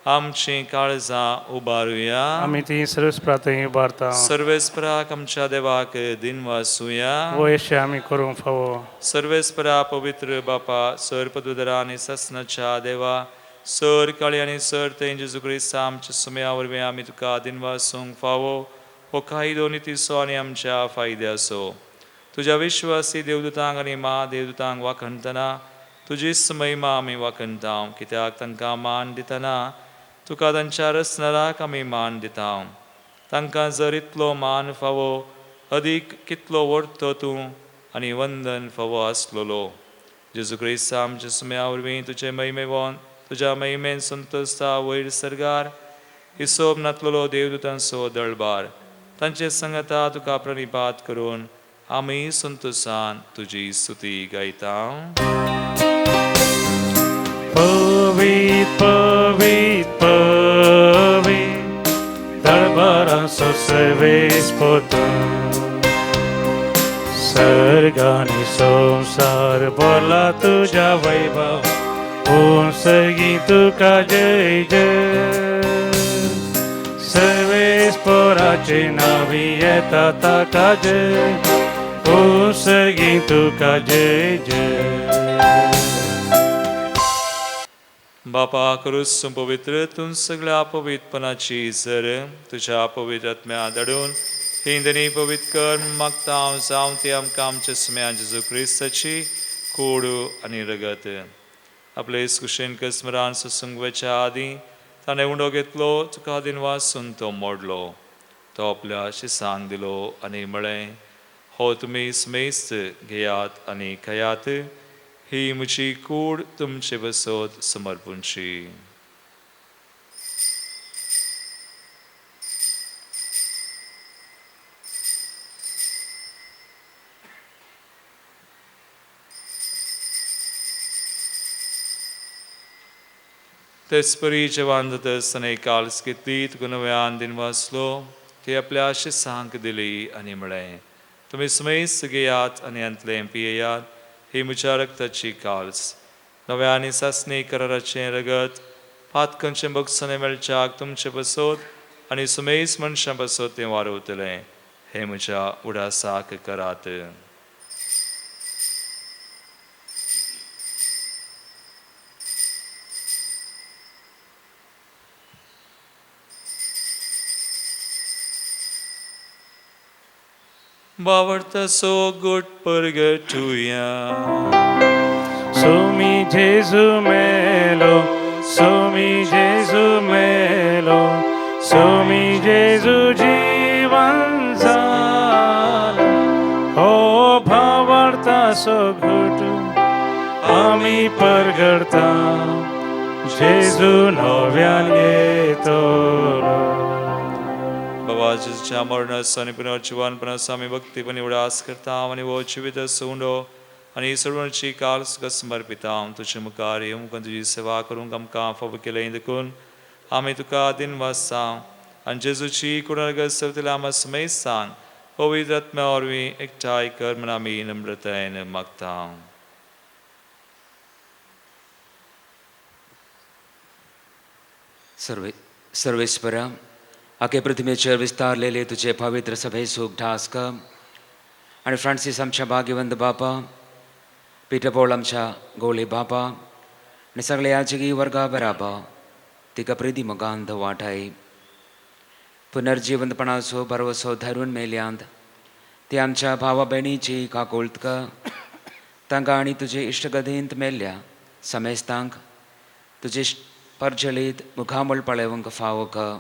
A: आमची काळजां उबारुया.
B: आमी ती सर्वेस्परा थंय उबारता.
A: सर्वेस्पराक आमच्या देवाक दिनवासुया.
B: वो अशें आमी करूंक फावो.
A: सर्वेस्परा पवित्र बापा, सर पदुधरा आनी ससनाच्या देवा, सर काळी आनी सर थंय जेजू क्रिस्ता आमच्या सुम्या वरवीं आमी तुका दिनवासूंक फावो. हो कायदो नितीचो आनी आमच्या फायद्याचो. तुज्या विश्वासी देवदूतांक आनी मा देवदूतांक वाखणतना तुजीच महिमा आमी वाखणता, कित्याक तांकां मान दितना तुका तांच्या रचणाराक आमी मान दिता. तांकां जर इतलो मान फावो, अदीक कितलो व्हडतो तूं आनी वंदन फावो आसलेलो. जेजू क्रिस्ता आमच्या सुम्या वरवीं तुजे महिमेवन तुज्या महिमेन संतोषता वयर सर्गार हिसोब नातलेलो देवदूतांचो दळबार तांचे संगता तुका प्रणिपात करून आमी संतोषान तुजी स्तुती गायता.
B: पवित पवित पवित दरबाराचो सर्वेस्पोर तूं, सर्गानी संसार बोला तुझ्या वैभव ओम सर्गी तुका जय जय सर्वेस पोराचे नावी येता ताका जय ओम सर्गी तुका जय जय.
A: बापा क्रूस पवित्र तूं सगळ्या पवित्रपणाची सर तुझ्या पवित्र आत्म्या धाडून ही दनी पवित्र कर मागता हांव जावं ती आमकां आमच्या सुम्या जेजू क्रिस्ताची कोड आनी रगत. आपले कुशेन कस्मरान सोसूंक वचच्या आदीं ताणें उंडो घेतलो, तुका दिनवासून तो मोडलो, तो आपल्या शिसांक दिलो आनी म्हळें, हो तुमी समेस्त घेयात आनी खायात, ही म्हजी कूड तुमचे बसत समर्पूंची. तेचपरी जेवण जातच ताणें काल्स घेतली, तुका नव्यान दिनवासलो, ती आपल्या शिसांक दिली आनी म्हळें, तुमी समेस्त घेयात आनी हांतलें पियेयात, ही म्हज्या रक्ताची काल्स, नव्या आनी सासणी कराराचें रगत, पातकांचें भोगसणें मेळच्याक तुमचे बसत आनी सुमेस मनशां बसत तें वारवतलें, हें म्हज्या उडासाक करात. बावडता सो गुट परगटुया.
B: सुमी जेजू मेलो, सुमी जेजू मेलो, सुमी जेजू जीवन जाला, हो भावार्था सो घुट आमी परगडता, जेजू नव्यान येतलो.
A: बाबा जेजूच्या मरणाचो आनी पुनर्जिवनपणाचो आमी भक्तीपणी उडास करता आनी हो जिवीत उंडो आनी सर्वांची काल तुका समर्पिता. तुजे मुखार येवंक तुजी सेवा करूंक आमकां फावो केलें देखून आमी तुका दिनवासता आनी जेजूची कुणागत सेवतल्या आमकां समेस्तांक पवित्र आत्म्या वरवीं एकठांय कर म्हूण आमी नम्रतायेन मागता.
D: सर्वेस्परा आखे पृथ्वीचेर विस्तारलेले तुजे पवित्र सभेसूक ढास कर आनी फ्रांसीस आमच्या भाग्यवंत बापा, पीटर पॉल आमच्या गोले बापा आनी सगळे याजकी वर्गा बराबर तिका प्रिती मोगांत वाटाय. पुनर्जिवंतपणाचो भरवसो धरून मेल्यांत ते आमच्या भावा भयणीची काकुळट कर, तांकां आनी तुजे इश्टगतींत मेल्ल्या समेस्तांक तुजे परजळीत मुखामळ पळोवंक फावो कर.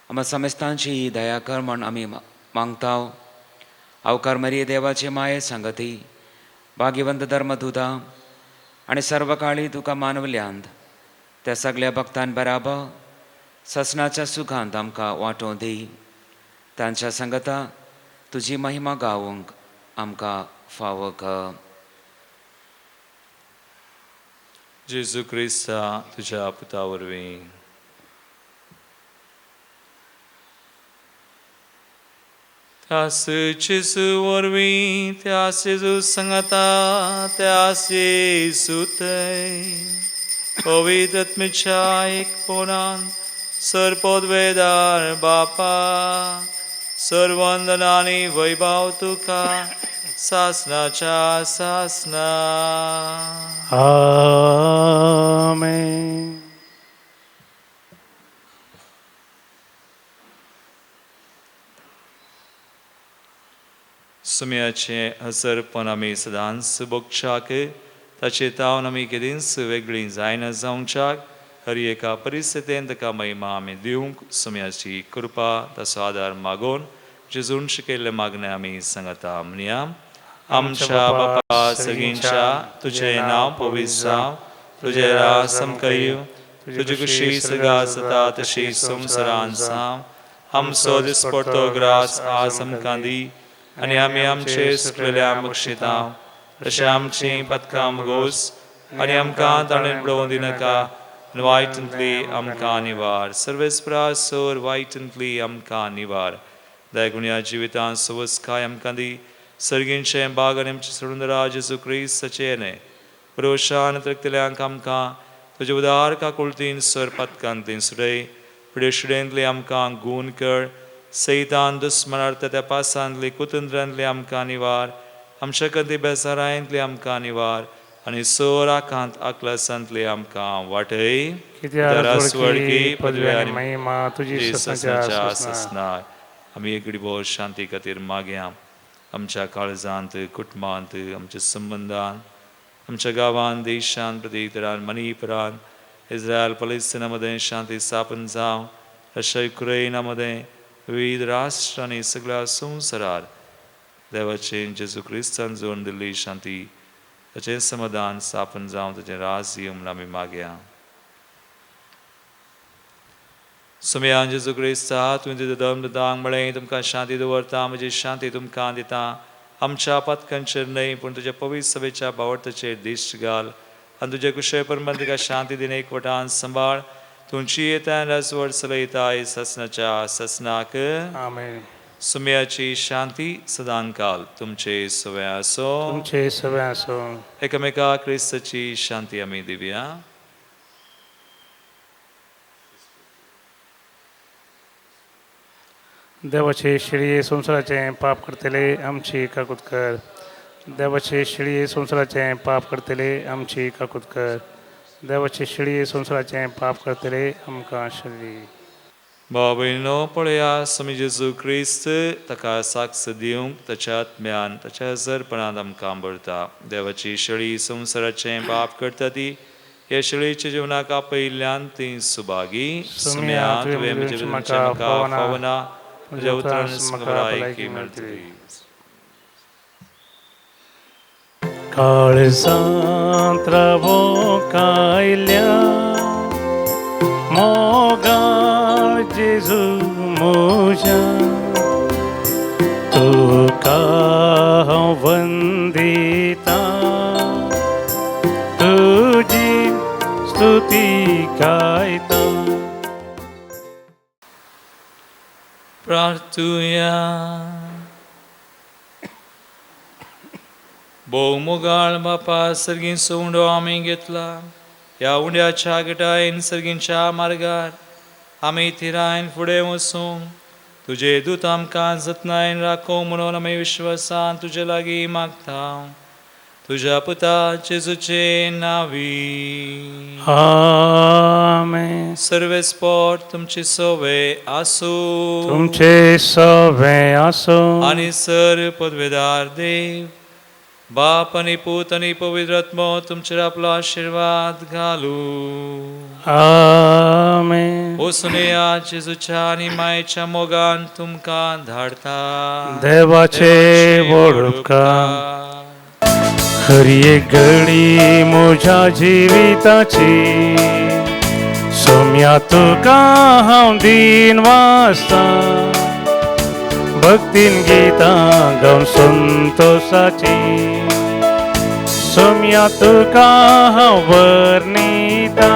D: आमकां समेस्तांची दया कर म्हण आमी मागता. अवकार मरिये देवाचे माये सांगती भाग्यवंत धर्मदूता आनी सर्वकाळी तुका मानवल्यांत त्या सगळ्या भक्तां बराबर ससनाच्या सुखांत आमकां वांटो दी. तांच्या सांगता तुजी महिमा गावंक आमकां फावो कर.
A: जेजू क्रिस्ता तुज्या पुता वरवीं. त्यास जेजू वरवीं, त्यास जेजू सांगाता, त्यास जेजू थंय पवित्र आत्म्याच्या एकपणान सर्पोद्वेदार बापा सर्वंदना आनी वैभव तुका सासनाच्या सासना.
B: आमेन.
A: सुम्याचें हजरपण आमी सदांच भोगच्याक ताचे तावन आमी केदींच वेगळीं जायना जावच्याक हर एका परिस्थितीन ताका महिमा आमी दिवंक सुम्याची कृपा ताचो आदार मागोवन जेजून शिकयल्लें मागणें आमी सांगता. म्हणया, आमच्या बापा सगळींच्या तुजें नांव पवित्र जावं, तुजें राज आमकां येवं, तुजी खुशी सगळ्या जाता तशी संवसारांत जावं. आमचो दिसपडतो ग्रास आज आमकां दी आनी आमी आमचे सुकलेल्या बक्षिता तशें आमचीं पदकां गोस आनी आमकां ताणें पळोवं दिनाका आनी वायटांतली आमकां निवार. सर्वेस्परा सोर वायटांतली आमकां निवार. दयगुण्या जिवितांत सवसकाय आमकां दी सर्गींचें बाग आनी आमचे सोडून जेजू क्रिस्ताचें येणें पुरोशान रक्तल्यांक आमकां तुजे उदार काकुळतीन सर पातकांतली सुडय फुडें सुडेंतली आमकां गूण कर सैतान दुस्मनार्थ त्या पासांतली कुतंत्रांतली आमकां निवार आमच्या कदी बेजारांतली आमकां निवार आनी सोर आकांत आकलासांतली आमकां वाटय.
B: कित्याक पदवी आनी महिमा तुजी
A: ससनाच्या ससनाय. आमी एक भोव शांती खातीर मागया आमच्या काळजांत कुटुंबांत आमच्या संबंदान आमच्या गांवांत देशांत प्रदेशान मणिपुरान इस्रायल पलेस्तिना मदें शांती स्थापन जावं रशिया युक्रेना मदें विविध राष्ट्रांनी सगळ्या संवसारार देवाचें जेजू क्रिस्तान जोडून दिल्ली शांती ताचें समाधान स्थापन जावं ताचें राज येवं म्हूण आमी मागया. सुमयान जेजू क्रिस्ता तुवें तुज्या धर्म दांग म्हळें तुमकां शांती दवरता म्हजी शांती तुमकां दिता आमच्या पातकांचेर न्हय पूण तुज्या पवित्र सभेच्या बावडताचेर दिश्ट घाल आनी तुज्या कुशळ परमान तुका शांती दिन एकवटान सांबाळ तुमची येता राजवट चलयताय ससनाच्या ससनाक.
B: आमेन.
A: सुमयाची शांती सदांकाल तुमचे सवे आसो.
B: तुमचे सवे आसो.
A: एकामेका क्रिस्ताची शांती आमी दिवया.
B: देवाचे शिळये संवसाराचें पाप करतले आमची काकूत कर. देवाचे शिळये संवसाराचें पाप करतले आमची काकूत कर. देवाचे शिळये संवसाराचें पाप करतले आमकां शरी.
A: भाव भयणीनो पळया स्वामी जेजू क्रिस्त ताका साक्ष दिवंक ताच्या आत्म्यान ताच्या हजरपणांत आमकां भरता. देवाची शेळी संवसाराचें पाप करता ती ह्या शेळीच्या जिवनाक आपयिल्ल्यान ती सुभागी. सुम्या तुवें म्हजें म्हाका फावना तुज्या उतरान म्हाका भलायकी मेळटली.
B: काळजांत रावोंक आयल्या मोगाळ जेजू म्हज्या तुका हांव वंदिता तुजी स्तुती गायता.
A: प्रार्थुया. भोव मोगाळ बापा सर्गींचो उंडो आमी घेतला ह्या उंड्याच्या गटायन सर्गींच्या मार्गार आमी थिरायन फुडें वचूंक तुजे दूत आमकां जतनायन राखो म्हणून आमी विश्वासान तुजे लागीं मागता तुज्या पुता जेजूचे नावी.
B: आमेन.
A: सर्वेस्पोर तुमची सवे आसूं.
B: तुमचे सवे आसूं.
A: आनी सर पदवेदार देव बाप आनी पूत आनी पवित्र आत्मो तुमचेर आपलो आशिर्वाद घालू.
B: आमेन.
A: वचून येया जेजूच्या आनी मायेच्या मोगान तुमकां धाडता.
B: देवाचे व्हड उपकार. हर एक घडी म्हज्या जिविताची सोम्या तुका हांव दीन वाचता भक्तीन गितां गावन संतोसाची सोम्या तुका हांव वर्णिता.